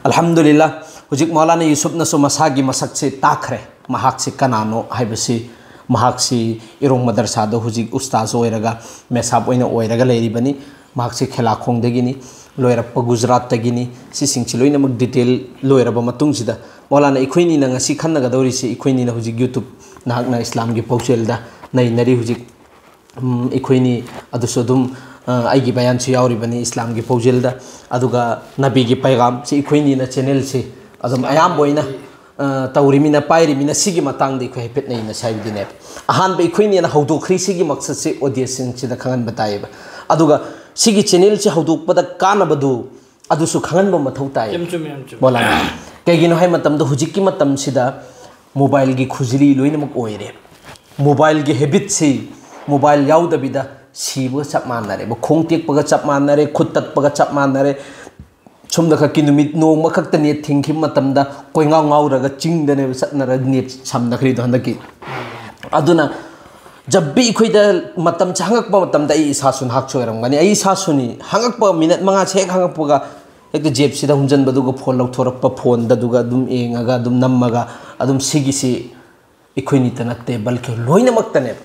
ꯑꯜꯍꯝꯗꯨꯂꯤꯜꯂꯥ, ꯍꯧꯖꯤꯛ ꯃꯧꯂꯥꯅꯥ ꯌꯨꯁꯨꯞꯅꯁꯨ ꯃꯁꯥꯒꯤ ꯃꯁꯛꯁꯦ ꯇꯥꯛꯈ꯭ꯔꯦ, ꯃꯍꯥꯛꯁꯤ ꯀꯅꯥꯅꯣ ꯍꯥꯏꯕꯁꯤ꯫ ꯃꯍꯥꯛꯁꯤ ꯏꯔꯣꯡ ꯃꯗꯔꯁꯥꯗ ꯍꯧꯖꯤꯛ ꯎꯁꯇꯥꯖ ꯑꯣꯏꯔꯒ, ꯃꯦꯁꯥꯕ ꯑꯣꯏꯅ ꯑꯣꯏꯔꯒ ꯂꯩꯔꯤꯕꯅꯤ꯫ ꯃꯍꯥꯛꯁꯤ ꯈꯦꯂꯥꯈꯣꯡꯗꯒꯤꯅꯤ, ꯂꯣꯏꯔꯛꯄ ꯒꯨꯖꯔꯥꯠꯇꯒꯤꯅꯤ꯫ ꯁꯤꯁꯤꯡꯁꯤ ꯂꯣꯏꯅꯃꯛ ꯗꯤꯇꯦꯜ ꯂꯣꯏꯔꯕ ꯃꯇꯨꯡꯁꯤꯗ, ꯃꯧꯂꯥꯅꯥ, ꯑꯩꯈꯣꯏꯅꯤꯅ ꯉꯁꯤ ꯈꯟꯅꯒꯗꯧꯔꯤꯁꯤ, ꯑꯩꯈꯣꯏꯅꯤꯅ ꯍꯧꯖꯤꯛ ꯌꯨꯇ꯭ꯌꯨꯕ, ꯅꯍꯥꯛꯅ ꯏꯁꯂꯥꯝꯒꯤ ꯄꯥꯎꯖꯦꯜꯗ ꯅꯩꯅꯔꯤ ꯍꯧꯖꯤꯛ꯫ ꯎꯝ, ꯑꯩꯈꯣꯏꯅꯤ ꯑꯗꯨꯁꯨ ꯑꯗꯨꯝ, ꯑ, ꯑꯩꯒꯤ ꯕꯌꯥꯟꯁꯨ ꯌꯥꯎꯔꯤꯕꯅꯤ ꯏꯁꯂꯥꯝꯒꯤ ꯄꯥꯎꯖꯦꯜꯗ, ꯑꯗꯨꯒ ꯅꯕꯤꯒꯤ ꯄꯩꯒꯥꯝꯁꯤ ꯑꯩꯈꯣꯏꯅꯤꯅ ꯆꯦꯅꯦꯜꯁꯤ ꯑꯗꯨꯝ ꯑꯌꯥꯝꯕ ꯑꯣꯏꯅ ꯑ, ꯇꯧꯔꯤꯃꯤꯅ, ꯄꯥꯏꯔꯤꯃꯤꯅ, ꯁꯤꯒꯤ ꯃꯇꯥꯡꯗ ꯑꯩꯈꯣꯏ ꯍꯥꯏꯐꯦꯠ ꯅꯩꯅꯁꯤ ꯍꯥꯏꯕꯗꯨꯅꯦꯕ꯫ ꯑꯍꯥꯟꯕ ꯑꯩꯈꯣꯏꯅ ꯍꯧꯗꯣꯛꯈ꯭ꯔꯤ, ꯁꯤꯒꯤ ꯃꯛꯁꯠꯁꯤ audienceꯁꯤꯡꯁꯤꯗ ꯈꯪꯍꯟꯕ ꯇꯥꯏꯌꯦꯕ꯫ ꯑꯗꯨꯒ ꯁꯤꯒꯤ channelꯁꯤ ꯍꯧꯗꯣꯛꯄꯗ ꯀꯥꯟꯅꯕꯗꯨ ꯑꯗꯨꯁꯨ ꯈꯪꯍꯟꯕ ꯃꯊꯧ ꯇꯥꯏ, ꯌꯥꯝ ꯆꯨꯝꯃꯤ, ꯌꯥꯝ ꯆꯨꯝꯃꯤ꯫ ꯃꯣꯂꯥꯅꯥ꯫ ꯀꯩꯒꯤꯅꯣ ꯍꯥꯏ ꯃꯇꯝꯗ ꯍꯧꯖꯤꯛꯀꯤ ꯃꯇꯝꯁꯤꯗ mobileꯒꯤ ꯈꯨꯖꯤꯂꯤ ꯂꯣꯏꯅꯃꯛ ꯑꯣꯏꯔꯦ꯫ Mobileꯒꯤ habitꯁꯤ, mobile ꯌꯥꯎꯗꯕꯤꯗ ꯁꯤꯕꯒ ꯆꯞ ꯃꯥꯟꯅꯔꯦꯕ, ꯈꯣꯡ ꯇꯦꯛꯄꯒ ꯆꯞ ꯃꯥꯟꯅꯔꯦ, ꯈꯨꯠ ꯇꯠꯄꯒ ꯆꯞ ꯃꯥꯟꯅꯔꯦ꯫ ꯁꯣꯝꯗ ꯈꯛꯀꯤ ꯅꯨꯃꯤꯠ ꯅꯣꯡꯃ ꯈꯛꯇ net ꯊꯤꯡꯈꯤꯕ ꯃꯇꯝꯗ ꯀꯣꯏꯉꯥꯎ ꯉꯥꯎꯔꯒ ꯆꯤꯡꯗꯅꯦꯕ ꯆꯠꯅꯔ net ꯁꯝꯅꯈ꯭ꯔꯤꯗꯣ ꯍꯟꯗꯛꯀꯤ꯫ ꯑꯗꯨꯅ ꯖꯕꯤ ꯑꯩꯈꯣꯏꯗ ꯃꯇꯝꯁꯦ ꯍꯪꯉꯛꯄ ꯃꯇꯝꯗ ꯑꯩ ꯏꯁꯥꯁꯨ ꯅꯍꯥꯛꯁꯨ ꯑꯣꯏꯔꯝꯒꯅꯤ, ꯑꯩ ꯏꯁꯥꯁꯨꯅꯤ, ꯍꯪꯉꯛꯄ minute ꯃꯉꯥꯁꯦ ꯍꯦꯛ ꯍꯪꯉꯛꯄꯒ ꯍꯦꯛꯇ ꯖꯦꯞꯁꯤꯗ ꯍꯨꯝꯖꯤꯟꯕꯗꯨꯒ phone ꯂꯧꯊꯣꯔꯛꯄ, phoneꯗꯗꯨꯒ ꯑꯗꯨꯝ ꯌꯦꯡꯉꯒ ꯑꯗꯨꯝ ꯅꯝꯃꯒ ꯑꯗꯨꯝ ꯁꯤꯒꯤꯁꯤ ꯑꯩꯈꯣꯏꯅꯤꯇ ꯅꯠꯇꯦ, ꯕꯜꯀꯤ ꯂꯣꯏꯅꯃꯛꯇꯅꯦꯕ꯫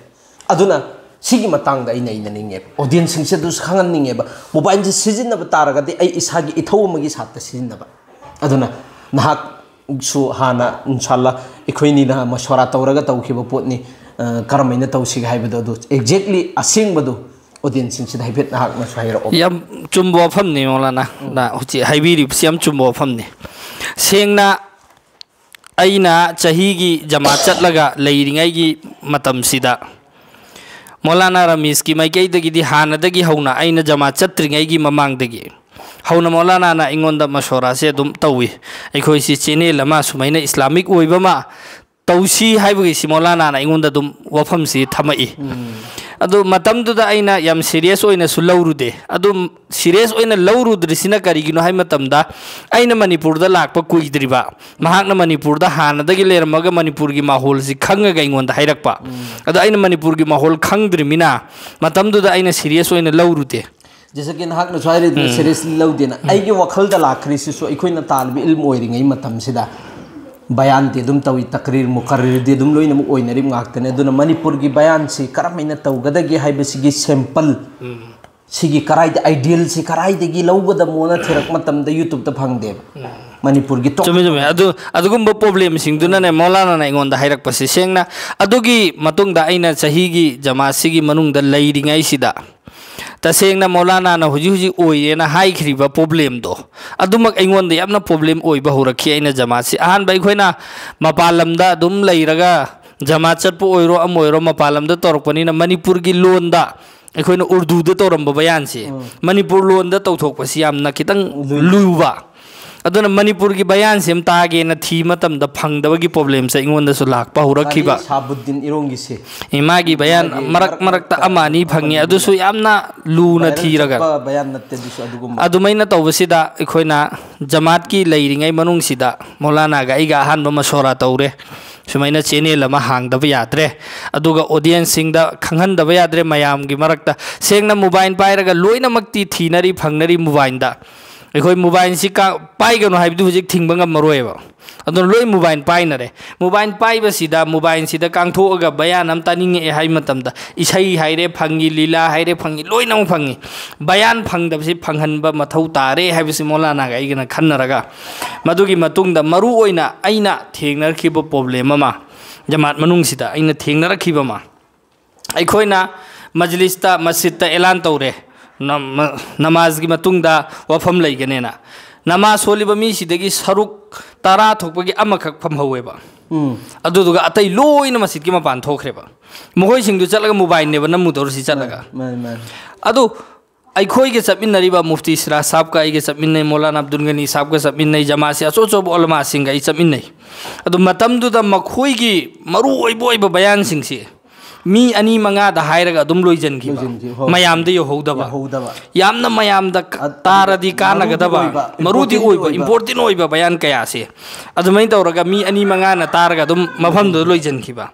ꯑꯗꯨꯅ ꯁꯤꯒꯤ ꯃꯇꯥꯡꯗ ꯑꯩꯅ ꯏꯅꯅꯤꯡꯉꯦꯕ, audienceꯁꯤꯡꯁꯦ ꯑꯗꯨꯁꯨ ꯈꯪꯍꯟꯅꯤꯡꯉꯦꯕ꯫ Mobileꯁꯦ ꯁꯤꯖꯤꯟꯅꯕ ꯇꯥꯔꯒꯗꯤ ꯑꯩ ꯏꯁꯥꯒꯤ ꯏꯊꯧ ꯑꯃꯒꯤ ꯁꯥꯠꯇ ꯁꯤꯖꯤꯟꯅꯕ꯫ ꯑꯗꯨꯅ ꯅꯍꯥꯛꯁꯨ ꯍꯥꯟꯅ, ꯏꯟꯁꯥꯜꯂꯥ, ꯑꯩꯈꯣꯏꯅꯤꯅ ꯃꯁꯣꯔꯥ ꯇꯧꯔꯒ ꯇꯧꯈꯤꯕ ꯄꯣꯠꯅꯤ꯫ ꯑ, ꯀꯔꯝꯍꯥꯏꯅ ꯇꯧꯁꯤꯒꯦ ꯍꯥꯏꯕꯗꯣ, ꯑꯗꯨ exactly ꯑꯁꯦꯡꯕꯗꯣ audienceꯁꯤꯡꯁꯤꯗ ꯍꯥꯏꯐꯦꯠ ꯅꯍꯥꯛꯅꯁꯨ ꯍꯥꯏꯔꯛꯑꯣ꯫ ꯌꯥꯝ ꯆꯨꯝꯕ ꯋꯥꯐꯝꯅꯤ, ꯃꯧꯂꯥꯅꯥ꯫ ꯎꯝ꯫ ꯅ ꯍꯧꯖꯤꯛ ꯍꯥꯏꯕꯤꯔꯤꯕꯁꯤ ꯌꯥꯝ ꯆꯨꯝꯕ ꯋꯥꯐꯝꯅꯤ꯫ ꯁꯦꯡꯅ ꯑꯩꯅ ꯆꯍꯤꯒꯤ ꯖꯃꯥ ꯆꯠꯂꯒ ꯂꯩꯔꯤꯉꯩꯒꯤ ꯃꯇꯝꯁꯤꯗ ꯃꯧꯂꯥꯅꯥ ꯔꯃꯤꯁꯀꯤ ꯃꯥꯏꯀꯩꯗꯒꯤꯗꯤ ꯍꯥꯟꯅꯗꯒꯤ ꯍꯧꯅ ꯑꯩꯅ ꯖꯃꯥ ꯆꯠꯇ꯭ꯔꯤꯉꯩꯒꯤ ꯃꯃꯥꯡꯗꯒꯤ ꯍꯧꯅ ꯃꯧꯂꯥꯅꯥꯅ ꯑꯩꯉꯣꯟꯗ ꯃꯁꯣꯔꯥꯁꯦ ꯑꯗꯨꯝ ꯇꯧꯏ꯫ ꯑꯩꯈꯣꯏꯁꯤ channel ꯑꯃ ꯁꯨꯃꯥꯏꯅ Islamic ꯑꯣꯏꯕ ꯑꯃ ꯇꯧꯁꯤ ꯍꯥꯏꯕꯒꯤꯁꯤ ꯃꯧꯂꯥꯅꯥꯅ ꯑꯩꯉꯣꯟꯗ ꯑꯗꯨꯝ ꯋꯥꯐꯝꯁꯤ ꯊꯝꯃꯛꯏ꯫ ꯎꯝ꯫ ꯑꯗꯨ ꯃꯇꯝꯗꯨꯗ ꯑꯩꯅ ꯌꯥꯝ serious ꯑꯣꯏꯅꯁꯨ ꯂꯧꯔꯨꯗꯦ꯫ ꯑꯗꯨꯝ serious ꯑꯣꯏꯅ ꯂꯧꯔꯨꯗ꯭ꯔꯤꯁꯤꯅ ꯀꯔꯤꯒꯤꯅꯣ ꯍꯥꯏ ꯃꯇꯝꯗ, ꯑꯩꯅ ꯃꯅꯤꯄꯨꯔꯗ ꯂꯥꯛꯄ ꯀꯨꯏꯗ꯭ꯔꯤꯕ, ꯃꯍꯥꯛꯅ ꯃꯅꯤꯄꯨꯔꯗ ꯍꯥꯟꯅꯗꯒꯤ ꯂꯩꯔꯝꯃꯒ ꯃꯅꯤꯄꯨꯔꯒꯤ ꯃꯥꯍꯣꯜꯁꯤ ꯈꯪꯉꯒ ꯑꯩꯉꯣꯟꯗ ꯍꯥꯏꯔꯛꯄ꯫ ꯎꯝ꯫ ꯑꯗꯣ ꯑꯩꯅ ꯃꯅꯤꯄꯨꯔꯒꯤ ꯃꯥꯍꯣꯜ ꯈꯪꯗ꯭ꯔꯤꯃꯤꯅ ꯃꯇꯝꯗꯨꯗ ꯑꯩꯅ serious ꯑꯣꯏꯅ ꯂꯧꯔꯨꯗꯦ꯫ ꯖꯤꯁꯛꯀꯤ ꯅꯍꯥꯛꯅꯁꯨ ꯍꯥꯏꯔꯤꯗꯨꯅ ꯎꯝ꯫ Seriously ꯂꯧꯗꯦꯅ꯫ ꯎꯝ꯫ ꯑꯩꯒꯤ ꯋꯥꯈꯜꯗ ꯂꯥꯛꯈ꯭ꯔꯤꯁꯤꯁꯨ ꯑꯩꯈꯣꯏꯅ ꯇꯥꯜꯂꯤꯕ ꯏꯜꯃ ꯑꯣꯏꯔꯤꯉꯩ ꯃꯇꯝꯁꯤꯗ ꯕꯌꯥꯟꯗꯤ ꯑꯗꯨꯝ ꯇꯧꯏ, ꯇꯛꯔꯤꯔ ꯃꯨꯀꯔꯔꯗꯤ ꯑꯗꯨꯝ ꯂꯣꯏꯅꯃꯛ ꯑꯣꯏꯅꯔꯤꯕ ꯉꯥꯛꯇꯅꯦ꯫ ꯑꯗꯨꯅ ꯃꯅꯤꯄꯨꯔꯒꯤ ꯕꯌꯥꯟꯁꯤ ꯀꯔꯝꯍꯥꯏꯅ ꯇꯧꯒꯗꯒꯦ ꯍꯥꯏꯕꯁꯤꯒꯤ sample, ꯎꯝ꯫ ꯁꯤꯒꯤ ꯀꯔꯥꯏꯗ, idealꯁꯤ ꯀꯔꯥꯏꯗꯒꯤ ꯂꯧꯒꯗꯃꯣꯅ ꯊꯤꯔꯛꯄ ꯃꯇꯝꯗ YouTubeꯇ ꯐꯪꯗꯦꯕ꯫ ꯎꯝ꯫ ꯃꯅꯤꯄꯨꯔꯒꯤ top ꯆꯨꯝꯃꯤ, ꯆꯨꯝꯃꯤ꯫ ꯑꯗꯨ, ꯑꯗꯨꯒꯨꯝꯕ problemꯁꯤꯡꯗꯨꯅꯅꯦ ꯃꯧꯂꯥꯅꯥꯅ ꯑꯩꯉꯣꯟꯗ ꯍꯥꯏꯔꯛꯄꯁꯤ꯫ ꯁꯦꯡꯅ ꯑꯗꯨꯒꯤ ꯃꯇꯨꯡꯗ ꯑꯩꯅ ꯆꯍꯤꯒꯤ ꯖꯃꯥꯁꯤꯒꯤ ꯃꯅꯨꯡꯗ ꯂꯩꯔꯤꯉꯩꯁꯤꯗ ꯇꯁꯦꯡꯅ ꯃꯧꯂꯥꯅꯥꯅ ꯍꯧꯖꯤꯛ ꯍꯧꯖꯤꯛ ꯑꯣꯏꯔꯦꯅ ꯍꯥꯏꯈ꯭ꯔꯤꯕ ꯄ꯭ꯔꯣꯕ꯭ꯂꯦꯝꯗꯣ, ꯑꯗꯨꯃꯛ ꯑꯩꯉꯣꯟꯗ ꯌꯥꯝꯅ ꯄ꯭ꯔꯣꯕ꯭ꯂꯦꯝ ꯑꯣꯏꯕ ꯍꯧꯔꯛꯈꯤ꯫ ꯑꯩꯅ ꯖꯃꯥꯠꯁꯤ ꯑꯍꯥꯟꯕ ꯑꯩꯈꯣꯏꯅ ꯃꯄꯥꯟ ꯂꯝꯗ ꯑꯗꯨꯝ ꯂꯩꯔꯒ ꯖꯃꯥꯠ ꯆꯠꯄ ꯑꯣꯏꯔꯣ ꯑꯃ ꯑꯣꯏꯔꯣ, ꯃꯄꯥꯟ ꯂꯝꯗ ꯇꯧꯔꯛꯄꯅꯤꯅ ꯃꯅꯤꯄꯨꯔꯒꯤ ꯂꯣꯟꯗ, ꯑꯩꯈꯣꯏꯅ ꯎꯔꯗꯨꯗ ꯇꯧꯔꯝꯕ ꯕꯌꯥꯟꯁꯦ ꯎꯝ꯫ ꯃꯅꯤꯄꯨꯔ ꯂꯣꯟꯗ ꯇꯧꯊꯣꯛꯄꯁꯤ ꯌꯥꯝꯅ ꯈꯤꯇꯪ ꯂꯨꯏ꯫ ꯂꯨꯕ꯫ ꯑꯗꯨꯅ ꯃꯅꯤꯄꯨꯔꯒꯤ ꯕꯌꯥꯟꯁꯦ ꯑꯃ ꯇꯥꯒꯦꯅ ꯊꯤ ꯃꯇꯝꯗ ꯐꯪꯗꯕꯒꯤ ꯄ꯭ꯔꯣꯕ꯭ꯂꯦꯝꯁꯦ ꯑꯩꯉꯣꯟꯗꯁꯨ ꯂꯥꯛꯄ ꯍꯧꯔꯛꯈꯤꯕ꯫ ꯁꯥꯕꯨꯗꯤꯟ ꯏꯔꯣꯡꯒꯤꯁꯦ꯫ ꯑꯦ, ꯃꯥꯒꯤ ꯕꯌꯥꯟ ꯃꯥꯒꯤ ꯃꯔꯛ ꯃꯔꯛ ꯃꯔꯛꯇ ꯃꯔꯛꯇ ꯑꯃ ꯑꯅꯤ ꯐꯪꯉꯤ, ꯑꯃꯅꯤ ꯑꯗꯨꯁꯨ ꯌꯥꯝꯅ ꯂꯨꯅ viral ꯊꯤꯔꯒ꯫ ꯆꯠꯄ ꯕꯌꯥꯟ ꯅꯠꯇꯦ ꯑꯗꯨꯁꯨ ꯑꯗꯨꯒꯨꯝꯕ꯫ ꯑꯗꯨꯃꯥꯏꯅ ꯇꯧꯕꯁꯤꯗ ꯑꯩꯈꯣꯏꯅ ꯖꯃꯥꯠꯀꯤ ꯂꯩꯔꯤꯉꯩ ꯃꯅꯨꯡꯁꯤꯗ ꯃꯧꯂꯥꯅꯥꯒ ꯑꯩꯒ ꯑꯍꯥꯟꯕ ꯃꯁꯣꯔꯥ ꯇꯧꯔꯦ꯫ ꯁꯨꯃꯥꯏꯅ ꯆꯦꯅꯦꯜ ꯑꯃ ꯍꯥꯡꯗꯕ ꯌꯥꯗ꯭ꯔꯦ, ꯑꯗꯨꯒ ꯑꯣꯗꯤꯌꯦꯟꯁꯁꯤꯡꯗ ꯈꯪꯍꯟꯗꯕ ꯌꯥꯗ꯭ꯔꯦ꯫ ꯃꯌꯥꯝꯒꯤ ꯃꯔꯛꯇ ꯁꯦꯡꯅ ꯃꯣꯕꯥꯏꯜ ꯄꯥꯏꯔꯒ ꯂꯣꯏꯅꯃꯛꯇꯤ ꯊꯤꯅꯔꯤ, ꯐꯪꯅꯔꯤ ꯃꯣꯕꯥꯏꯜꯗ꯫ ꯑꯩꯈꯣꯏ ꯃꯣꯕꯥꯏꯜꯁꯤ ꯀꯥ-, ꯄꯥꯏꯒꯅꯨ ꯍꯥꯏꯕꯗꯨ ꯍꯧꯖꯤꯛ ꯊꯤꯡꯕ ꯉꯝꯃꯔꯣꯏꯕ꯫ ꯑꯗꯨꯅ ꯂꯣꯏ ꯃꯣꯕꯥꯏꯜ ꯄꯥꯏꯅꯔꯦ꯫ ꯃꯣꯕꯥꯏꯜ ꯄꯥꯏꯕꯁꯤꯗ, ꯃꯣꯕꯥꯏꯜꯁꯤꯗ ꯀꯥꯡꯊꯣꯛꯑꯒ ꯕꯌꯥꯟ ꯑꯃ ꯇꯥꯅꯤꯡꯉꯛꯑꯦ ꯍꯥꯏꯕ ꯃꯇꯝꯗ, ꯏꯁꯩ ꯍꯥꯏꯔꯦ ꯐꯪꯉꯤ, ꯂꯤꯂꯥ ꯍꯥꯏꯔꯦ ꯐꯪꯉꯤ, ꯂꯣꯏꯅꯃꯛ ꯐꯪꯉꯤ꯫ ꯕꯌꯥꯟ ꯐꯪꯗꯕꯁꯤ ꯐꯪꯍꯟꯕ ꯃꯊꯧ ꯇꯥꯔꯦ ꯍꯥꯏꯕꯁꯤ ꯃꯧꯂꯥꯅꯥꯒ ꯑꯩꯒꯅ ꯈꯟꯅꯔꯒ, ꯃꯗꯨꯒꯤ ꯃꯇꯨꯡꯗ ꯃꯔꯨ ꯑꯣꯏꯅ ꯑꯩꯅ ꯊꯦꯡꯅꯔꯛꯈꯤꯕ ꯄ꯭ꯔꯣꯕ꯭ꯂꯦꯝ ꯑꯃ ꯖꯃꯥꯠ ꯃꯅꯨꯡꯁꯤꯗ ꯑꯩꯅ ꯊꯦꯡꯅꯔꯛꯈꯤꯕ ꯑꯃ, ꯑꯩꯈꯣꯏꯅ ꯃꯖꯂꯤꯁꯇ, ꯃꯁꯖꯤꯗꯇ ꯑꯦꯂꯥꯟ ꯇꯧꯔꯦ, ꯅꯃ-, ꯅꯃꯥꯖꯒꯤ ꯃꯇꯨꯡꯗ ꯋꯥꯐꯝ ꯂꯩꯒꯅꯦꯅ꯫ ꯅꯃꯥꯖ ꯁꯣꯜꯂꯤꯕ ꯃꯤꯁꯤꯗꯒꯤ ꯁꯔꯨꯛ ꯇꯔꯥ ꯊꯣꯛꯄꯒꯤ ꯑꯃꯈꯛ ꯐꯝꯍꯧꯋꯦꯕ꯫ ꯎꯝ꯫ ꯑꯗꯨꯗꯨꯒ ꯑꯇꯩ ꯂꯣꯏꯅ ꯃꯁꯖꯤꯗꯀꯤ ꯃꯄꯥꯟ ꯊꯣꯛꯈ꯭ꯔꯦꯕ꯫ ꯃꯈꯣꯏꯁꯤꯡꯗꯨ ꯆꯠꯂꯒ ꯃꯣꯕꯥꯏꯜꯅꯦꯕ ꯅꯝꯃꯨꯗꯧꯔꯤꯁꯤ ꯆꯠꯂꯒ꯫ ꯃꯥꯅꯤ, ꯃꯥꯅꯤ꯫ ꯑꯗꯨ ꯑꯩꯈꯣꯏꯒ ꯆꯠꯃꯤꯟꯅꯔꯤꯕ ꯃꯨꯐꯇꯤ ꯁꯤꯔꯥꯖ ꯁꯥꯍꯕꯀ ꯑꯩꯒ ꯆꯠꯃꯤꯟꯅꯩ, ꯃꯧꯂꯥꯅꯥ ꯑꯕꯗꯨꯜ ꯒꯅꯤ ꯁꯥꯍꯕꯀ ꯆꯠꯃꯤꯟꯅꯩ, ꯖꯃꯥꯠꯁꯤ ꯑꯆꯧ ꯑꯆꯧꯕ ꯎꯂꯃꯥꯁꯤꯡꯒ ꯑꯩ ꯆꯠꯃꯤꯟꯅꯩ꯫ ꯑꯗꯨ ꯃꯇꯝꯗꯨꯗ ꯃꯈꯣꯏꯒꯤ ꯃꯔꯨ ꯑꯣꯏꯕ ꯑꯣꯏꯕ ꯕꯌꯥꯟꯁꯤꯡꯁꯤ ꯃꯤ ꯑꯅꯤ ꯃꯉꯥꯗ ꯍꯥꯏꯔꯒ ꯑꯗꯨꯝ ꯂꯣꯏꯁꯤꯟꯈꯤꯕ, ꯂꯣꯏꯁꯤꯟꯈꯤꯕ, ꯍꯣꯏ꯫ ꯃꯌꯥꯝꯗ ꯌꯧꯍꯧꯗꯕ꯫ ꯌꯧꯍꯧꯗꯕ꯫ ꯌꯥꯝꯅ ꯃꯌꯥꯝꯗ ꯀ-, ꯑꯗꯨꯒ ꯇꯥꯔꯗꯤ ꯃꯔꯨꯗꯤ ꯀꯥꯟꯅꯒꯗꯕ, ꯑꯣꯏꯕ, ꯃꯔꯨꯗꯤ important ꯑꯣꯏꯕ, ꯑꯣꯏꯕ꯫ Important ꯑꯣꯏꯕ ꯕꯌꯥꯟ ꯀꯌꯥꯁꯦ ꯑꯗꯨꯃꯥꯏꯅ ꯇꯧꯔꯒ ꯃꯤ ꯑꯅꯤ ꯃꯉꯥꯅ ꯇꯥꯔꯒ ꯑꯗꯨꯝ ꯃꯐꯝꯗꯨꯗ ꯂꯣꯏꯁꯤꯟꯈꯤꯕ꯫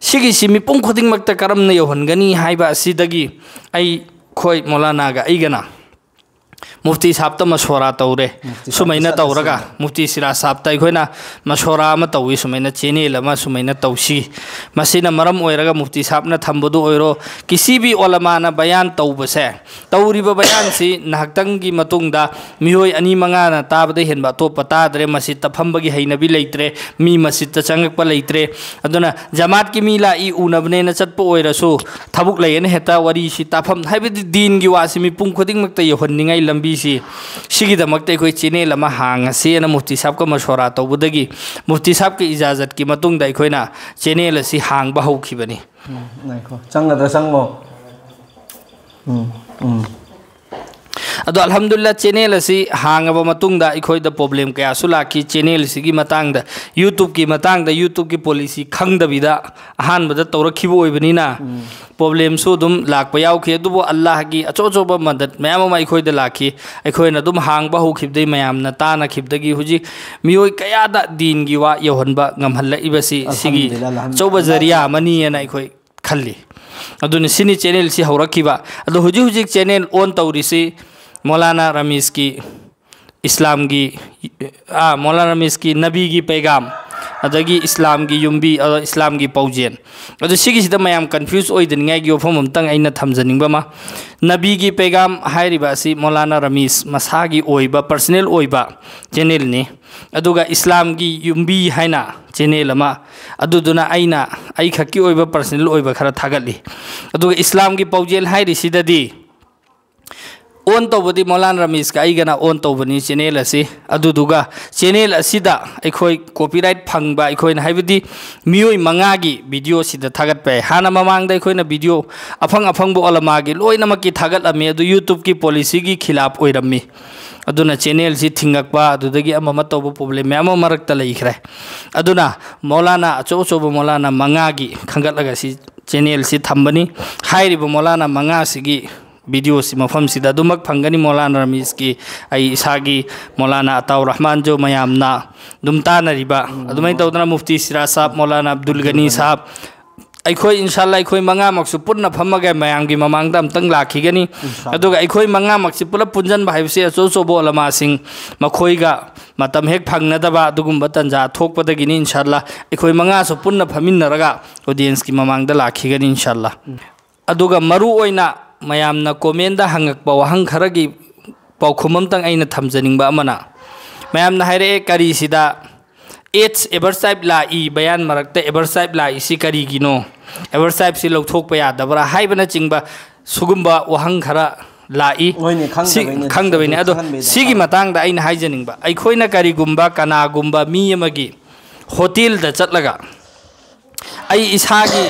ꯁꯤꯒꯤꯁꯤ ꯃꯤꯄꯨꯝ ꯈꯨꯗꯤꯡꯃꯛꯇ ꯀꯔꯝꯅ ꯌꯧꯍꯟꯒꯅꯤ ꯍꯥꯏꯕ ꯑꯁꯤꯗꯒꯤ ꯑꯩꯈꯣꯏ ꯃꯧꯂꯥꯅꯥꯒ ꯑꯩꯒꯅ ꯃꯨꯐꯇꯤ ꯁꯥꯕꯇ ꯃꯁꯣꯔꯥ ꯇꯧꯔꯦ꯫ ꯃꯨꯐꯇꯤ ꯁꯥꯕꯇ ꯁꯨꯃꯥꯏꯅ ꯆꯠꯂꯁꯤ꯫ ꯇꯧꯔꯒ ꯃꯨꯐꯇꯤ ꯁꯤꯔꯥꯖ ꯁꯥꯕꯇ ꯑꯩꯈꯣꯏꯅ ꯃꯁꯣꯔꯥ ꯑꯃ ꯇꯧꯏ, ꯁꯨꯃꯥꯏꯅ ꯆꯦꯅꯦꯜ ꯑꯃ ꯁꯨꯃꯥꯏꯅ ꯇꯧꯁꯤ꯫ ꯃꯁꯤꯅ ꯃꯔꯝ ꯑꯣꯏꯔꯒ ꯃꯨꯐꯇꯤ ꯁꯥꯕꯅ ꯊꯝꯕꯗꯨ ꯑꯣꯏꯔꯣ, ꯀꯤꯁꯤ ꯚꯤ ꯑꯣꯂꯃꯥꯅ ꯕꯌꯥꯟ ꯇꯧꯕꯁꯦ, ꯇꯧꯔꯤꯕ ꯕꯌꯥꯟꯁꯤ ꯉꯥꯏꯍꯥꯛꯇꯪꯒꯤ ꯃꯇꯨꯡꯗ ꯃꯤꯑꯣꯏ ꯑꯅꯤ ꯃꯉꯥꯅ ꯇꯥꯕꯗ ꯍꯦꯟꯕ ꯑꯇꯣꯞꯄ ꯇꯥꯗ꯭ꯔꯦ꯫ ꯃꯁꯤꯗ ꯐꯝꯕꯒꯤ ꯍꯩꯅꯕꯤ ꯂꯩꯇ꯭ꯔꯦ, ꯃꯤ ꯃꯁꯖꯤꯠꯇ ꯆꯪꯉꯛꯄ ꯂꯩꯇ꯭ꯔꯦ꯫ ꯑꯗꯨꯅ ꯖꯃꯥꯠꯀꯤ ꯃꯤ ꯂꯥꯛꯏ ꯎꯅꯕꯅꯦꯅ ꯆꯠꯄ ꯑꯣꯏꯔꯁꯨ, ꯊꯕꯛ ꯂꯩꯌꯦꯅ ꯍꯦꯛꯇ ꯋꯥꯔꯤꯁꯤ ꯇꯥꯐꯝ, ꯍꯥꯏꯕꯗꯤ ꯗꯤꯟꯒꯤ ꯋꯥꯁꯤ ꯃꯤꯄꯨꯝ ꯈꯨꯗꯤꯡꯃꯛꯇ ꯌꯧꯍꯟꯅꯤꯡꯉꯥꯏ ꯂꯝꯕꯤꯁꯤ, ꯁꯤꯒꯤꯗꯃꯛꯇ ꯑꯩꯈꯣꯏ ꯆꯦꯅꯦꯜ ꯑꯃ ꯍꯥꯡꯉꯁꯦꯅ ꯃꯨꯐꯇꯤ ꯁꯥꯍꯕꯀ ꯃꯁꯣꯔꯥ ꯇꯧꯕꯗꯒꯤ, ꯃꯨꯐꯇꯤ ꯁꯥꯍꯕꯀꯤ ꯏꯖꯥꯖꯠꯀꯤ ꯃꯇꯨꯡꯗ ꯑꯩꯈꯣꯏꯅ ꯆꯦꯅꯦꯜ ꯑꯁꯤ ꯍꯥꯡꯕ ꯍꯧꯈꯤꯕꯅꯤ꯫ ꯎꯝ, ꯉꯥꯏꯈꯣ, ꯆꯪꯒꯗ꯭ꯔꯥ? ꯆꯪꯉꯣ꯫ ꯎꯝ, ꯎꯝ꯫ ꯑꯗꯣ ꯑꯜꯍꯝꯗꯨꯂꯤꯜꯂꯥ, ꯆꯦꯅꯦꯜ ꯑꯁꯤ ꯍꯥꯡꯉꯕ ꯃꯇꯨꯡꯗ ꯑꯩꯈꯣꯏꯗ ꯄ꯭ꯔꯣꯕ꯭ꯂꯦꯝ ꯀꯌꯥꯁꯨ ꯂꯥꯛꯈꯤ꯫ ꯆꯦꯅꯦꯜꯁꯤꯒꯤ ꯃꯇꯥꯡꯗ, YouTubeꯀꯤ ꯃꯇꯥꯡꯗ, YouTubeꯀꯤ ꯄꯣꯂꯤꯁꯤ ꯈꯪꯗꯕꯤꯗ ꯑꯍꯥꯟꯕꯗ ꯇꯧꯔꯛꯈꯤꯕ ꯑꯣꯏꯕꯅꯤꯅ, ꯎꯝ꯫ ꯄ꯭ꯔꯣꯕ꯭ꯂꯦꯝꯁꯨ ꯑꯗꯨꯝ ꯂꯥꯛꯄ ꯌꯥꯎꯈꯤ꯫ ꯑꯗꯨꯕꯨ ꯑꯜꯂꯥꯍꯒꯤ ꯑꯆꯧ ꯑꯆꯧꯕ ꯃꯗꯠ ꯃꯌꯥꯝ ꯑꯃ ꯑꯩꯈꯣꯏꯗ ꯂꯥꯛꯈꯤ꯫ ꯑꯩꯈꯣꯏꯅ ꯑꯗꯨꯝ ꯍꯥꯡꯕ ꯍꯧꯈꯤꯕꯗꯒꯤ, ꯃꯌꯥꯝꯅ ꯇꯥꯅꯈꯤꯕꯗꯒꯤ, ꯍꯧꯖꯤꯛ ꯃꯤꯑꯣꯏ ꯀꯌꯥꯗ ꯗꯤꯟꯒꯤ ꯋꯥ ꯌꯧꯍꯟꯕ ꯉꯝꯍꯜꯂꯛꯏꯕꯁꯤ, ꯁꯤꯒꯤ ꯑꯜꯍꯝꯗꯨꯂꯤꯜꯂꯥꯍ, ꯑꯜꯍꯝꯗꯨꯂꯤꯜꯂꯥꯍ꯫ ꯑꯆꯧꯕ ꯖꯔꯤꯌꯥ ꯑꯃꯅꯤꯑꯅ ꯑꯩꯈꯣꯏ ꯈꯜꯂꯤ꯫ ꯑꯗꯨꯅ ꯁꯤꯅꯤ ꯆꯦꯅꯦꯜꯁꯤ ꯍꯧꯔꯛꯈꯤꯕ꯫ ꯑꯗꯣ ꯍꯧꯖꯤꯛ ꯍꯧꯖꯤꯛ ꯆꯦꯅꯦꯜ ꯑꯣꯟ ꯇꯧꯔꯤꯁꯤ ꯃꯧꯂꯥꯅꯥ ꯔꯃꯤꯖꯀꯤ, ꯏꯁꯂꯥꯝꯒꯤ, ꯑꯥ, ꯃꯧꯂꯥꯅꯥ ꯔꯃꯤꯖꯀꯤ ꯅꯕꯤꯒꯤ ꯄꯩꯒꯥꯝ, ꯑꯗꯒꯤ ꯏꯁꯂꯥꯝꯒꯤ ꯌꯨꯝꯕꯤ, ꯑꯗ ꯏꯁꯂꯥꯝꯒꯤ ꯄꯥꯎꯖꯦꯜ꯫ ꯑꯗꯣ ꯁꯤꯒꯤꯁꯤꯗ ꯃꯌꯥꯝ ꯀꯟꯐ꯭ꯌꯨꯁ ꯑꯣꯏꯗꯅꯤꯡꯉꯥꯏꯒꯤ ꯋꯥꯐꯝ ꯑꯝꯇꯪ ꯑꯩꯅ ꯊꯝꯖꯅꯤꯡꯕ ꯑꯃ, ꯅꯕꯤꯒꯤ ꯄꯩꯒꯥꯝ ꯍꯥꯏꯔꯤꯕ ꯑꯁꯤ ꯃꯧꯂꯥꯅꯥ ꯔꯃꯤꯖ ꯃꯁꯥꯒꯤ ꯑꯣꯏꯕ, ꯄꯔꯁꯅꯦꯜ ꯑꯣꯏꯕ ꯆꯦꯅꯦꯜꯅꯤ꯫ ꯑꯗꯨꯒ ꯏꯁꯂꯥꯝꯒꯤ ꯌꯨꯝꯕꯤ ꯍꯥꯏꯅ ꯆꯦꯅꯦꯜ ꯑꯃ, ꯑꯗꯨꯗꯨꯅ ꯑꯩꯅ ꯑꯩꯈꯛꯀꯤ ꯑꯣꯏꯕ, ꯄꯔꯁꯅꯦꯜ ꯑꯣꯏꯕ ꯈꯔ ꯊꯥꯒꯠꯂꯤ꯫ ꯑꯗꯨꯒ ꯏꯁꯂꯥꯝꯒꯤ ꯄꯥꯎꯖꯦꯜ ꯍꯥꯏꯔꯤꯁꯤꯗꯗꯤ ꯑꯣꯟ ꯇꯧꯕꯗꯤ ꯃꯧꯂꯥꯅꯥ ꯔꯃꯤꯖꯀ ꯑꯩꯒꯅ ꯑꯣꯟ ꯇꯧꯕꯅꯤ ꯆꯦꯅꯦꯜ ꯑꯁꯤ꯫ ꯑꯗꯨꯗꯨꯒ ꯆꯦꯅꯦꯜ ꯑꯁꯤꯗ ꯑꯩꯈꯣꯏ ꯀꯣꯄꯤꯔꯥꯏꯠ ꯐꯪꯕ, ꯑꯩꯈꯣꯏꯅ, ꯍꯥꯏꯕꯗꯤ ꯃꯤꯑꯣꯏ ꯃꯉꯥꯒꯤ ꯚꯤꯗꯤꯑꯣꯁꯤꯗ ꯊꯥꯒꯠꯄ ꯌꯥꯏ꯫ ꯍꯥꯟꯅ ꯃꯃꯥꯡꯗ ꯑꯩꯈꯣꯏꯅ ꯚꯤꯗꯤꯑꯣ ꯑꯐꯪ ꯑꯐꯪꯕ ꯑꯣꯂꯃꯥꯒꯤ ꯂꯣꯏꯅꯃꯛꯀꯤ ꯊꯥꯒꯠꯂꯝꯃꯤ, ꯑꯗꯨ YouTubeꯀꯤ ꯄꯣꯂꯤꯁꯤꯒꯤ ꯈꯤꯂꯥꯞ ꯑꯣꯏꯔꯝꯃꯤ꯫ ꯑꯗꯨꯅ ꯆꯦꯅꯦꯜꯁꯤ ꯊꯤꯡꯉꯛꯄ, ꯑꯗꯨꯗꯒꯤ ꯑꯃ ꯑꯃ ꯇꯧꯕ ꯄ꯭ꯔꯣꯕ꯭ꯂꯦꯝ ꯃꯌꯥꯝ ꯑꯃ ꯃꯔꯛꯇ ꯂꯩꯈ꯭ꯔꯦ꯫ ꯑꯗꯨꯅ ꯃꯧꯂꯥꯅꯥ, ꯑꯆꯧ ꯑꯆꯧꯕ ꯃꯧꯂꯥꯅꯥ ꯃꯉꯥꯒꯤ ꯈꯟꯒꯠꯂꯒ ꯁꯤ ꯆꯦꯅꯦꯜꯁꯤ ꯊꯝꯕꯅꯤ꯫ ꯍꯥꯏꯔꯤꯕ ꯃꯧꯂꯥꯅꯥ ꯃꯉꯥꯁꯤꯒꯤ ꯚꯤꯗꯤꯑꯣꯁꯤ ꯃꯐꯝꯁꯤꯗ ꯑꯗꯨꯃꯛ ꯐꯪꯒꯅꯤ꯫ ꯃꯧꯂꯥꯅꯥ ꯔꯃꯤꯖꯀꯤ, ꯑꯩ ꯏꯁꯥꯒꯤ ꯃꯧꯂꯥꯅꯥ ꯑꯇꯥꯎ ꯔꯍꯃꯥꯟ ꯖꯣ ꯃꯌꯥꯝꯅ ꯑꯗꯨꯝ ꯇꯥꯅꯔꯤꯕ, ꯎꯝ꯫ ꯑꯗꯨꯃꯥꯏꯅ ꯇꯧꯗꯅ ꯃꯨꯐꯇꯤ ꯁꯤꯔꯥꯖ ꯁꯥꯍꯕ, ꯃꯧꯂꯥꯅꯥ ꯑꯕꯗꯨꯜ ꯒꯅꯤ ꯁꯥꯍꯕ, ꯑꯩꯈꯣꯏ ꯏꯟꯁꯥꯜꯂꯥ ꯑꯩꯈꯣꯏ ꯃꯉꯥꯃꯛꯁꯨ ꯄꯨꯟꯅ ꯐꯝꯃꯒ ꯃꯌꯥꯝꯒꯤ ꯃꯃꯥꯡꯗ ꯑꯝꯇꯪ ꯂꯥꯛꯈꯤꯒꯅꯤ꯫ ꯏꯟꯁꯥꯜꯂꯥ꯫ ꯑꯗꯨꯒ ꯑꯩꯈꯣꯏ ꯃꯉꯥꯃꯛꯁꯤ ꯄꯨꯂꯞ ꯄꯨꯟꯁꯤꯟꯕ ꯍꯥꯏꯕꯁꯤ ꯑꯆꯧ ꯑꯆꯧꯕ ꯎꯂꯃꯥꯁꯤꯡ, ꯃꯈꯣꯏꯒ ꯃꯇꯝ ꯍꯦꯛ ꯐꯪꯅꯗꯕ ꯑꯗꯨꯒꯨꯝꯕ ꯇꯥꯟꯖꯥ ꯊꯣꯛꯄꯗꯒꯤꯅꯤ꯫ ꯏꯟꯁꯥꯜꯂꯥ ꯑꯩꯈꯣꯏ ꯃꯉꯥꯁꯨ ꯄꯨꯟꯅ ꯐꯝꯃꯤꯟꯅꯔꯒ ꯑꯣꯗꯤꯌꯦꯟꯁꯀꯤ ꯃꯃꯥꯡꯗ ꯂꯥꯛꯈꯤꯒꯅꯤ ꯏꯟꯁꯥꯜꯂꯥ꯫ ꯑꯗꯨꯒ ꯃꯔꯨ ꯑꯣꯏꯅ ꯃꯌꯥꯝꯅ ꯀꯣꯃꯦꯟꯗ ꯍꯪꯉꯛꯄ ꯋꯥꯍꯪ ꯈꯔꯒꯤ ꯄꯥꯎꯈꯨꯝ ꯑꯝꯇꯪ ꯑꯩꯅ ꯊꯝꯖꯅꯤꯡꯕ ꯑꯃꯅ, ꯃꯌꯥꯝꯅ ꯍꯥꯏꯔꯛꯑꯦ ꯀꯔꯤꯁꯤꯗ ꯑꯦꯠꯁ ꯑꯦꯕꯔꯁꯥꯏꯞ ꯂꯥꯛꯏ, ꯕꯌꯥꯟ ꯃꯔꯛꯇ ꯑꯦꯕꯔꯁꯥꯏꯞ ꯂꯥꯛꯏꯁꯤ ꯀꯔꯤꯒꯤꯅꯣ? ꯑꯦꯕꯔꯁꯥꯏꯞꯁꯤ ꯂꯧꯊꯣꯛꯄ ꯌꯥꯗꯕ꯭ꯔꯥ ꯍꯥꯏꯕꯅꯆꯤꯡꯕ ꯁꯤꯒꯨꯝꯕ ꯋꯥꯍꯪ ꯈꯔ ꯂꯥꯛꯏ꯫ ꯍꯣꯏꯅꯦ, ꯁꯤ ꯈꯪꯗꯕꯩꯅꯦ, ꯈꯪꯗꯕꯩꯅꯦ꯫ ꯑꯗꯣ ꯈꯪꯍꯟꯕꯩ ꯁꯤꯒꯤ ꯗꯔꯀꯥꯔ꯫ ꯃꯇꯥꯡꯗ ꯑꯩꯅ ꯍꯥꯏꯖꯅꯤꯡꯕ, ꯑꯩꯈꯣꯏꯅ ꯀꯔꯤꯒꯨꯝꯕ ꯀꯅꯥꯒꯨꯝꯕ ꯃꯤ ꯑꯃꯒꯤ ꯍꯣꯇꯦꯜꯗ ꯆꯠꯂꯒ ꯑꯩ ꯏꯁꯥꯒꯤ,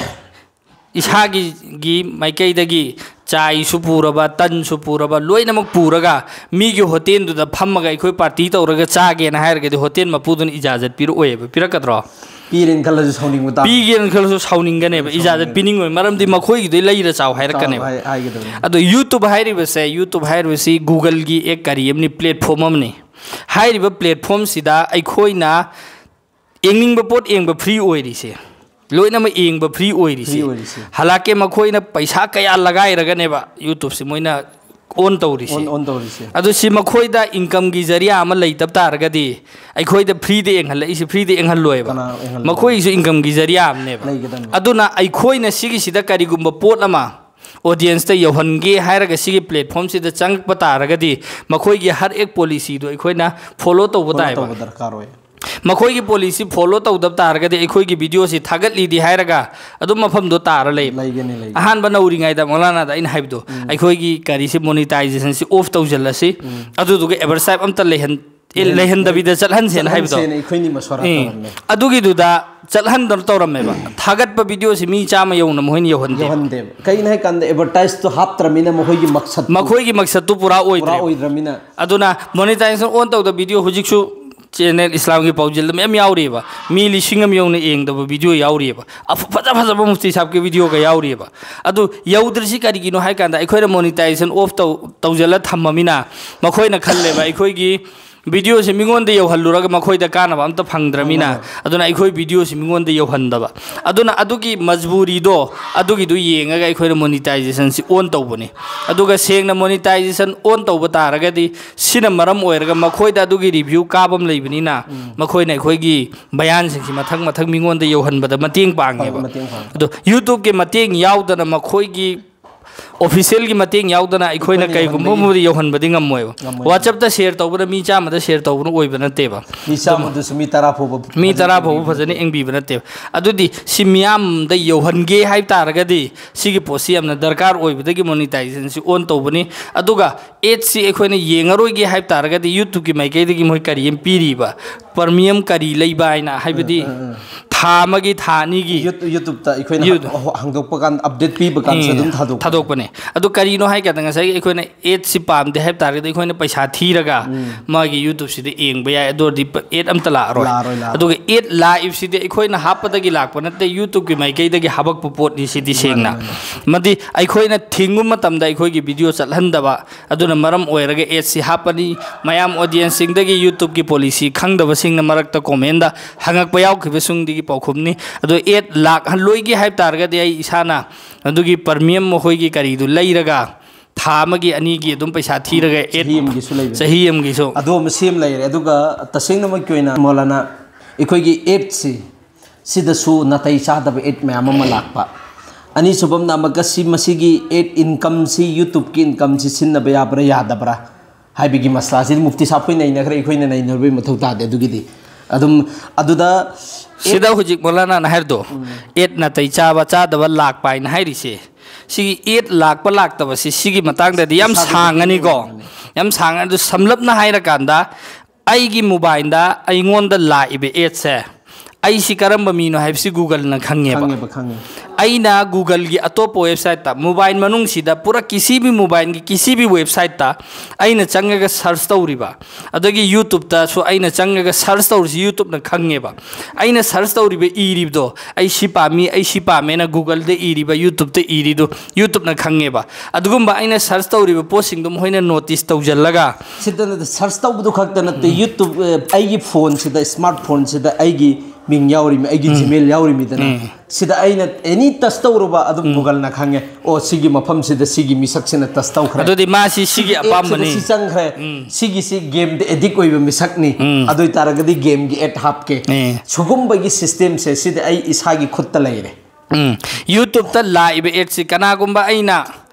ꯏꯁꯥꯒꯤ ꯃꯥꯏꯀꯩꯗꯒꯤ ꯆꯥꯏꯁꯨ ꯄꯨꯔꯕ, ꯇꯟꯁꯨ ꯄꯨꯔꯕ, ꯂꯣꯏꯅꯃꯛ ꯄꯨꯔꯒ ꯃꯤꯒꯤ ꯍꯣꯇꯦꯜꯗꯨꯗ ꯐꯝꯃꯒ ꯑꯩꯈꯣꯏ ꯄꯥꯔꯇꯤ ꯇꯧꯔꯒ ꯆꯥꯒꯦꯅ ꯍꯥꯏꯔꯒꯗꯤ ꯍꯣꯇꯦꯜ ꯃꯄꯨꯗꯨꯅ ꯏꯖꯥꯖꯠ ꯄꯤꯔꯛꯑꯣꯏꯕ, ꯄꯤꯔꯛꯀꯗ꯭ꯔꯣ? ꯄꯤꯔꯦꯅ ꯈꯜꯂꯁꯨ ꯁꯥꯎꯅꯤꯡꯕ ꯇꯥꯕꯅꯤ꯫ ꯄꯤꯒꯦꯅ ꯈꯜꯂꯁꯨ ꯁꯥꯎꯅꯤꯡꯒꯅꯦꯕ, ꯏꯖꯥꯖꯠ ꯁꯥꯎꯅꯤꯡꯒꯅꯤ꯫ ꯄꯤꯅꯤꯡꯉꯣꯏ, ꯃꯔꯝꯗꯤ ꯃꯈꯣꯏꯒꯤꯗꯣ ꯂꯩꯔ ꯆꯥꯎ ꯍꯥꯏꯔꯛꯀꯅꯦꯕ꯫ ꯆꯥꯎ ꯍꯥꯏ-, ꯍꯥꯏꯒꯗꯕꯅꯤ꯫ ꯑꯗꯣ YouTube ꯍꯥꯏꯔꯤꯕꯁꯦ, YouTube ꯍꯥꯏꯔꯤꯕꯁꯤ Google-ꯒꯤ ꯑꯦꯛ ꯀꯔꯤ ꯑꯃꯅꯤ, platform ꯑꯃꯅꯤ꯫ ꯍꯥꯏꯔꯤꯕ platform-ꯁꯤꯗ ꯑꯩꯈꯣꯏꯅ ꯌꯦꯡꯅꯤꯡꯕ ꯄꯣꯠ ꯌꯦꯡꯕ free ꯑꯣꯏꯔꯤꯁꯦ, ꯂꯣꯏꯅꯃꯛ ꯌꯦꯡꯕ free ꯑꯣꯏꯔꯤꯁꯦ꯫ Free ꯑꯣꯏꯔꯤꯁꯦ꯫ ꯍꯥꯂꯥꯛꯀꯤ ꯃꯈꯣꯏꯅ ꯄꯩꯁꯥ ꯀꯌꯥ ꯂꯒꯥꯏꯔꯒꯅꯦꯕ YouTube-ꯁꯦ ꯃꯣꯏꯅ on ꯇꯧꯔꯤꯁꯦ꯫ On, on ꯇꯧꯔꯤꯁꯦ꯫ ꯑꯗꯨ ꯁꯤ ꯃꯈꯣꯏꯗ income-ꯒꯤ ꯖꯔꯤꯌꯥ ꯑꯃ ꯂꯩꯇꯕ ꯇꯥꯔꯒꯗꯤ ꯑꯩꯈꯣꯏꯗ free-ꯗ ꯌꯦꯡꯍꯜꯂꯛꯏꯁꯦ, free-ꯗ ꯌꯦꯡꯍꯜꯂꯣꯏꯕ꯫ ꯀꯅꯥ ꯌꯦꯡꯍꯜꯂꯣꯏ? ꯃꯈꯣꯏꯒꯤꯁꯨ income-ꯒꯤ ꯖꯔꯤꯌꯥ ꯑꯃꯅꯦꯕ꯫ ꯂꯩꯒꯗꯕꯅꯤ꯫ ꯑꯗꯨꯅ ꯑꯩꯈꯣꯏꯅ ꯁꯤꯒꯤꯁꯤꯗ ꯀꯔꯤꯒꯨꯝꯕ ꯄꯣꯠ ꯑꯃ audience-ꯇ ꯌꯧꯍꯟꯒꯦ ꯍꯥꯏꯔꯒ ꯁꯤꯒꯤ platform-ꯁꯤꯗ ꯆꯪꯉꯛꯄ ꯇꯥꯔꯒꯗꯤ ꯃꯈꯣꯏꯒꯤ ꯍꯔ ꯑꯦꯛ policy-ꯗꯣ ꯑꯩꯈꯣꯏꯅ follow ꯇꯧꯕ Follow ꯇꯥꯏꯕ꯫ ꯇꯧꯕ ꯗꯔꯀꯥꯔ ꯑꯣꯏ꯫ ꯃꯈꯣꯏꯒꯤ policy follow ꯇꯧꯗꯕ ꯇꯥꯔꯒꯗꯤ ꯑꯩꯈꯣꯏꯒꯤ video-ꯁꯤ ꯊꯥꯒꯠꯂꯤꯗꯤ ꯍꯥꯏꯔꯒ ꯑꯗꯨꯝ ꯃꯐꯝꯗꯣ ꯇꯥꯔ ꯂꯩ꯫ ꯂꯩꯒꯅꯤ, ꯂꯩꯒꯅꯤ꯫ ꯑꯍꯥꯟꯕ ꯅꯧꯔꯤꯉꯩꯗ ꯃꯧꯂꯥꯅꯥꯗ ꯑꯩꯅ ꯍꯥꯏꯕꯗꯣ, ꯎꯝ꯫ ꯑꯩꯈꯣꯏꯒꯤ ꯀꯔꯤꯁꯤ monetization-ꯁꯤ off ꯇꯧꯁꯤꯜꯂꯁꯤ, ꯎꯝ꯫ ꯑꯗꯨꯗꯨꯒ advertise ꯑꯝꯇ ꯂꯩꯍꯟ-, ꯑꯦ, ꯂꯩꯍꯟ-, ꯂꯩꯍꯟꯗꯕꯤꯗ ꯆꯠꯍꯟꯁꯦꯅ ꯍꯥꯏꯕꯗꯣ꯫ ꯆꯠꯍꯟꯁꯦꯅ ꯑꯩꯈꯣꯏꯅꯤ ꯃꯁꯣꯔꯥ ꯎꯝ꯫ ꯇꯧꯔꯝꯃꯦ꯫ ꯑꯗꯨꯒꯤꯗꯨꯗ ꯆꯠꯍꯟꯗꯅ ꯇꯧꯔꯝꯃꯦꯕ꯫ ꯊꯥꯒꯠꯄ video-ꯁꯤ ꯃꯤ ꯆꯥꯝꯃ ꯌꯧꯅ ꯃꯈꯣꯏꯅ ꯌꯧꯍꯟꯗꯦ꯫ ꯌꯧꯍꯟꯗꯦꯕ꯫ ꯀꯩꯒꯤꯅꯣ ꯍꯥꯏ ꯀꯥꯟꯗ advertise-ꯇꯣ ꯍꯥꯞꯇ꯭ꯔꯃꯤꯅ ꯃꯈꯣꯏꯒꯤ ꯃꯛꯁꯠꯇꯨ ꯃꯈꯣꯏꯒꯤ ꯃꯛꯁꯠꯇꯨ ꯄꯨꯔꯥ ꯄꯨꯔꯥ ꯑꯣꯏꯗ꯭ꯔꯦ꯫ ꯑꯣꯏꯗ꯭ꯔꯃꯤꯅ꯫ ꯑꯗꯨꯅ monetization on ꯇꯧꯗ video ꯍꯧꯖꯤꯛꯁꯨ channel ꯏꯁꯂꯥꯝꯒꯤ ꯄꯥꯎꯖꯦꯜꯗ ꯃꯌꯥꯝ ꯌꯥꯎꯔꯤꯑꯕ꯫ ꯃꯤ ꯂꯤꯁꯤꯡ ꯑꯃ ꯌꯧꯅ ꯌꯦꯡꯗꯕ video ꯌꯥꯎꯔꯤꯑꯕ꯫ ꯑꯐ-, ꯐꯖ ꯐꯖꯕ ꯃꯨꯐꯇꯤ ꯁꯥꯍꯕꯀꯤ video-ꯒ ꯌꯥꯎꯔꯤꯑꯕ꯫ ꯑꯗꯨ ꯌꯧꯗ꯭ꯔꯤꯁꯤ ꯀꯔꯤꯒꯤꯅꯣ ꯍꯥꯏ ꯀꯥꯟꯗ ꯑꯩꯈꯣꯏꯅ monetization off ꯇꯧ-, ꯇꯧꯁꯤꯜꯂ ꯊꯝꯃꯃꯤꯅ ꯃꯈꯣꯏꯅ ꯈꯜꯂꯦꯕ ꯑꯩꯈꯣꯏꯒꯤ ꯚꯤꯗꯤꯑꯣꯁꯦ ꯃꯤꯉꯣꯟꯗ ꯌꯧꯍꯜꯂꯨꯔꯒ ꯃꯈꯣꯏꯗ ꯀꯥꯟꯅꯕ ꯑꯝꯇ ꯐꯪꯗ꯭ꯔꯃꯤꯅ, ꯑꯗꯨꯅ ꯑꯩꯈꯣꯏ ꯚꯤꯗꯤꯑꯣꯁꯤ ꯃꯤꯉꯣꯟꯗ ꯌꯧꯍꯟꯗꯕ꯫ ꯑꯗꯨꯅ ꯑꯗꯨꯒꯤ ꯃꯖꯕꯨꯔꯤꯗꯣ, ꯑꯗꯨꯒꯤꯗꯨ ꯌꯦꯡꯉꯒ ꯑꯩꯈꯣꯏꯅ ꯃꯣꯅꯤꯇꯥꯏꯖꯦꯁꯟꯁꯤ ꯑꯣꯟ ꯇꯧꯕꯅꯤ꯫ ꯑꯗꯨꯒ ꯁꯦꯡꯅ ꯃꯣꯅꯤꯇꯥꯏꯖꯦꯁꯟ ꯑꯣꯟ ꯇꯧꯕ ꯇꯥꯔꯒꯗꯤ, ꯁꯤꯅ ꯃꯔꯝ ꯑꯣꯏꯔꯒ ꯃꯈꯣꯏꯗ ꯑꯗꯨꯒꯤ ꯔꯤꯚ꯭ꯌꯨ ꯀꯥꯞꯄ ꯑꯃ ꯂꯩꯕꯅꯤꯅ, ꯃꯈꯣꯏꯅ ꯑꯩꯈꯣꯏꯒꯤ ꯕꯌꯥꯟꯁꯤꯡꯁꯤ ꯃꯊꯪ ꯃꯊꯪ ꯃꯤꯉꯣꯟꯗ ꯌꯧꯍꯟꯕꯗ ꯃꯇꯦꯡ ꯄꯥꯡꯉꯦꯕ꯫ ꯃꯇꯦꯡ ꯄꯥꯡꯉꯦ꯫ ꯑꯗꯣ YouTube-ꯀꯤ ꯃꯇꯦꯡ ꯌꯥꯎꯗꯅ, ꯃꯈꯣꯏꯒꯤ ꯑꯣꯐꯤꯁꯤꯌꯦꯜꯒꯤ ꯃꯇꯦꯡ ꯌꯥꯎꯗꯅ ꯑꯩꯈꯣꯏꯅ ꯑꯩꯈꯣꯏꯅ ꯀꯩꯒꯨꯝꯕ ꯌꯧꯍꯟꯕ ꯑꯃꯗꯤ ꯌꯧꯍꯟꯕꯗꯤ ꯉꯝꯃꯣꯏꯕ꯫ ꯉꯝꯃꯣꯏ꯫ WhatsApp-ꯇ ꯁꯦꯌꯔ ꯇꯧꯕꯗ ꯃꯤ ꯆꯥꯝꯃꯗ ꯁꯦꯌꯔ ꯇꯧꯕꯅ ꯑꯣꯏꯕ ꯅꯠꯇꯦꯕ꯫ ꯃꯤ ꯆꯥꯝꯃꯗꯨꯁꯨ ꯃꯤ ꯇꯔꯥ ꯐꯥꯎꯕ ꯃꯤ ꯐꯖꯅ ꯇꯔꯥ ꯐꯥꯎꯕ ꯌꯦꯡꯕꯤꯕ ꯐꯖꯅ ꯅꯠꯇꯦ꯫ ꯌꯦꯡꯕꯤꯕ ꯅꯠꯇꯦꯕ꯫ ꯑꯗꯨꯗꯤ ꯁꯤ ꯃꯤꯌꯥꯝꯗ ꯌꯧꯍꯟꯒꯦ ꯍꯥꯏꯕ ꯇꯥꯔꯒꯗꯤ, ꯁꯤꯒꯤ ꯄꯣꯠꯁꯤ ꯌꯥꯝꯅ ꯗꯔꯀꯥꯔ ꯑꯣꯏꯕꯗꯒꯤ ꯃꯣꯅꯤꯇꯥꯏꯖꯦꯁꯟꯁꯤ ꯑꯣꯟ ꯇꯧꯕꯅꯤ꯫ ꯑꯗꯨꯒ ꯑꯦꯗꯁꯤ ꯑꯩꯈꯣꯏꯅ ꯌꯦꯡꯉꯔꯣꯏꯒꯦ ꯍꯥꯏꯕ ꯇꯥꯔꯒꯗꯤ, YouTube-ꯀꯤ ꯃꯥꯏꯀꯩꯗꯒꯤ ꯃꯣꯏ ꯀꯔꯤ ꯑꯃ ꯄꯤꯔꯤꯕ? ꯄ꯭ꯔꯤꯃꯤꯌꯝ ꯀꯔꯤ ꯂꯩꯕ ꯍꯥꯏꯅ, ꯍꯥꯏꯕꯗꯤ ꯎꯝ, ꯎꯝ, ꯎꯝ꯫ ꯊꯥ ꯑꯃꯒꯤ, ꯊꯥ ꯑꯅꯤꯒꯤ ꯌꯨꯠ-, YouTube-ꯇ ꯑꯩꯈꯣꯏꯅ ꯌꯨꯠ-, ꯍ-, ꯍ-, ꯍꯥꯡꯗꯣꯛꯄ ꯀꯥꯟꯗ, ꯑꯞꯗꯦꯠ ꯄꯤꯕ ꯀꯥꯟꯗꯁꯨ ꯎꯝ, ꯑꯗꯨꯝ ꯊꯥꯗꯣꯛꯄꯅꯦ꯫ ꯊꯥꯗꯣꯛꯄꯅꯦ꯫ ꯑꯗꯨ ꯀꯔꯤꯅꯣ ꯍꯥꯏ ꯀꯥꯟꯗ, ꯉꯁꯥꯏꯒꯤ ꯑꯩꯈꯣꯏꯅ ꯑꯦꯗꯁꯤ ꯄꯥꯝꯗꯦ ꯍꯥꯏꯕ ꯇꯥꯔꯒꯗꯤ, ꯑꯩꯈꯣꯏꯅ ꯄꯩꯁꯥ ꯊꯤꯔꯒ ꯎꯝ꯫ ꯃꯥꯒꯤ YouTube-ꯁꯤꯗ ꯌꯦꯡꯕ ꯌꯥꯏ꯫ ꯑꯗꯨ ꯑꯣꯏꯔꯗꯤ ꯄ-, ꯑꯦꯗ ꯑꯝꯇ ꯂꯥꯛꯑꯔꯣꯏ꯫ ꯂꯥꯛꯑꯔꯣꯏ, ꯂꯥꯛꯑꯔꯣꯏ꯫ ꯑꯗꯨꯒ ꯑꯦꯗ ꯂꯥꯛꯏꯕꯁꯤꯗꯤ ꯑꯩꯈꯣꯏꯅ ꯍꯥꯞꯄꯗꯒꯤ ꯂꯥꯛꯄ ꯅꯠꯇꯦ, YouTube-ꯀꯤ ꯃꯥꯏꯀꯩꯗꯒꯤ ꯍꯥꯄꯛꯄ ꯄꯣꯠꯅꯤ ꯁꯤꯗꯤ ꯃꯥꯅꯦ, ꯁꯦꯡꯅ꯫ ꯃꯥꯅꯦ꯫ ꯃꯗꯤ ꯑꯩꯈꯣꯏꯅ ꯊꯤꯡꯕ ꯃꯇꯝꯗ ꯑꯩꯈꯣꯏꯒꯤ ꯚꯤꯗꯤꯑꯣ ꯆꯠꯍꯟꯗꯕ, ꯑꯗꯨꯅ ꯃꯔꯝ ꯑꯣꯏꯔꯒ ꯑꯦꯗꯁꯤ ꯍꯥꯞꯄꯅꯤ꯫ ꯃꯌꯥꯝ ꯑꯣꯗꯤꯌꯦꯟꯁꯁꯤꯡꯗꯒꯤ YouTube-ꯀꯤ ꯄꯣꯂꯤꯁꯤ ꯈꯪꯗꯕꯁꯤꯡꯅ ꯃꯔꯛꯇ ꯀꯣꯃꯦꯟꯗ ꯍꯪꯉꯛꯄ ꯌꯥꯎꯈꯤꯕꯁꯤꯡꯗꯒꯤ ꯄꯥꯎꯈꯨꯝꯅꯤ꯫ ꯑꯗꯣ ꯑꯦꯗ ꯂꯥꯛꯍꯜꯂꯣꯏꯒꯦ ꯍꯥꯏꯕ ꯇꯥꯔꯒꯗꯤ, ꯑꯩ ꯏꯁꯥꯅ ꯑꯗꯨꯒꯤ ꯄ꯭ꯔꯤꯃꯤꯌꯝ ꯃꯈꯣꯏꯒꯤ ꯀꯔꯤꯗꯨ ꯂꯩꯔꯒ ꯊꯥ ꯑꯃꯒꯤ, ꯑꯅꯤꯒꯤ ꯑꯗꯨꯝ ꯄꯩꯁꯥ ꯊꯤꯔꯒ ꯑꯦꯗ ꯆꯍꯤ ꯑꯃꯒꯤꯁꯨ ꯂꯩꯕꯅꯦ꯫ ꯆꯍꯤ ꯑꯃꯒꯤꯁꯨ꯫ ꯑꯗꯨ ꯑꯃ ꯁꯦꯝ ꯂꯩꯔꯦ꯫ ꯑꯗꯨꯒ ꯇꯁꯦꯡꯅꯃꯛꯀꯤ ꯑꯣꯏꯅ ꯃꯣꯂꯥꯅ, ꯑꯩꯈꯣꯏꯒꯤ ꯑꯦꯗꯁꯤ ꯁꯤꯗꯁꯨ ꯅꯥꯇꯩ ꯆꯥꯗꯕ ꯑꯦꯗ ꯃꯌꯥꯝ ꯑꯃ ꯂꯥꯛꯄ꯫ ꯑꯅꯤꯁꯨꯕ ꯑꯃꯅ ꯑꯃꯨꯛꯀ ꯁꯤ, ꯃꯁꯤꯒꯤ ꯑꯦꯗ ꯏꯟꯀꯝꯁꯤ, YouTube-ꯀꯤ ꯏꯟꯀꯝꯁꯤ ꯁꯤꯖꯤꯟꯅꯕ ꯌꯥꯕ꯭ꯔꯥ ꯌꯥꯗꯕ꯭ꯔꯥ ꯍꯥꯏꯕꯒꯤ ꯃꯁꯂꯥꯁꯤꯗꯤ ꯃꯨꯐꯇꯤ ꯁꯥꯍꯕ ꯈꯣꯏ ꯅꯩꯅꯈ꯭ꯔꯦ, ꯑꯩꯈꯣꯏꯅ ꯅꯩꯅꯔꯨꯕꯒꯤ ꯃꯊꯧ ꯇꯥꯗꯦ꯫ ꯑꯗꯨꯒꯤꯗꯤ ꯑꯗꯨꯝ ꯑꯗꯨꯗ ꯁꯤꯗ ꯍꯧꯖꯤꯛ ꯃꯣꯂꯥꯅꯥꯅ ꯍꯥꯏꯔꯤꯗꯣ, ꯎꯝ꯫ ꯑꯦꯗ ꯅꯥꯇꯩ ꯆꯥꯕ ꯆꯥꯗꯕ ꯂꯥꯛꯄ ꯍꯥꯏꯅ ꯍꯥꯏꯔꯤꯁꯦ, ꯁꯤꯒꯤ ꯑꯦꯗ ꯂꯥꯛꯄ ꯂꯥꯛꯇꯕꯁꯤ ꯁꯤꯒꯤ ꯃꯇꯥꯡꯗꯗꯤ ꯌꯥꯝ ꯄꯩꯁꯥꯗꯤ ꯁꯥꯡꯉꯅꯤꯀꯣ꯫ ꯂꯥꯛꯀꯅꯤ꯫ ꯌꯥꯝ ꯁꯥꯡꯉꯅꯤ꯫ ꯑꯗꯨ ꯁꯝꯂꯞꯅ ꯍꯥꯏꯔꯀꯥꯟꯗ, ꯑꯩꯒꯤ ꯃꯣꯕꯥꯏꯜꯗ ꯑꯩꯉꯣꯟꯗ ꯂꯥꯛꯏꯕ ꯑꯦꯗꯁꯦ, ꯑꯩꯁꯤ ꯀꯔꯝꯕ ꯃꯤꯅꯣ ꯍꯥꯏꯕꯁꯤ Google-ꯅ ꯈꯪꯉꯦꯕ꯫ ꯈꯪꯉꯦꯕ, ꯈꯪꯉꯦ꯫ ꯑꯩꯅ Google-ꯒꯤ ꯑꯇꯣꯞꯄ website-ꯇ, mobile ꯃꯅꯨꯡꯁꯤꯗ ꯄꯨꯔꯥ ꯀꯤꯁꯤꯕꯤ mobile-ꯒꯤ ꯀꯤꯁꯤꯕꯤ website-ꯇ ꯑꯩꯅ ꯆꯪꯉꯒ search ꯇꯧꯔꯤꯕ, ꯑꯗꯒꯤ YouTube-ꯇꯁꯨ ꯑꯩꯅ ꯆꯪꯉꯒ search ꯇꯧꯔꯤꯁꯤ YouTube-ꯅ ꯈꯪꯉꯦꯕ꯫ ꯑꯩꯅ search ꯇꯧꯔꯤꯕ, ꯏꯔꯤꯕꯗꯣ, "ꯑꯩ ꯁꯤ ꯄꯥꯝꯃꯤ, ꯑꯩ ꯁꯤ ꯄꯥꯝꯃꯦꯅ" Google-ꯗ ꯏꯔꯤꯕ, YouTube-ꯇ ꯏꯔꯤꯗꯣ YouTube-ꯅ ꯈꯪꯉꯦꯕ꯫ ꯑꯗꯨꯒꯨꯝꯕ ꯑꯩꯅ search ꯇꯧꯔꯤꯕ ꯄꯣꯠꯁꯤꯡꯗꯣ ꯃꯈꯣꯏꯅ notice ꯇꯧꯁꯤꯜꯂꯒ, ꯁꯤꯗ ꯅꯠꯇꯦ, search ꯇꯧꯕꯗꯨ ꯈꯛꯇ ꯅꯠꯇꯦ, YouTube, ꯑ, ꯑꯩꯒꯤ phone-ꯁꯤꯗ, smart phone-ꯁꯤꯗ ꯑꯩꯒꯤ ꯃꯤꯡ ꯌꯥꯎꯔꯤꯃꯤ, ꯑꯩꯒꯤ Gmail ꯌꯥꯎꯔꯤꯃꯤꯗꯅ꯫ ꯁꯤꯗ ꯑꯩꯅ any touch ꯇꯧꯔꯨꯕ ꯑꯗꯨꯝ Google-ꯅ ꯈꯪꯉꯦ, "ꯑꯣ, ꯁꯤꯒꯤ ꯃꯐꯝꯁꯤꯗ ꯁꯤꯒꯤ ꯃꯤꯁꯛꯁꯤꯅ touch ꯇꯧꯈ꯭ꯔꯦ, ꯑꯗꯨꯗꯤ ꯃꯥꯁꯤ ꯁꯤꯒꯤ ꯑꯦꯞꯁꯤꯗ ꯑꯄꯥꯝꯕꯅꯤ꯫ ꯁꯤ ꯆꯪꯈ꯭ꯔꯦ, ꯁꯤꯒꯤꯁꯤ game-ꯗ addict ꯑꯣꯏꯕ ꯃꯤꯁꯛꯅꯤ, ꯑꯗꯨ ꯑꯣꯏꯇꯥꯔꯒꯗꯤ game-ꯒꯤ ad ꯍꯥꯞꯀꯦ"꯫ ꯁꯤꯒꯨꯝꯕꯒꯤ system-ꯁꯦ ꯁꯤꯗꯤ ꯑꯩ ꯏꯁꯥꯒꯤ ꯈꯨꯠꯇ ꯂꯩꯔꯦ꯫ ꯎꯝ꯫ YouTube-ꯇ ꯂꯥꯛꯏꯕ ad-ꯁꯤ ꯀꯅꯥꯒꯨꯝꯕ ꯑꯩꯅ,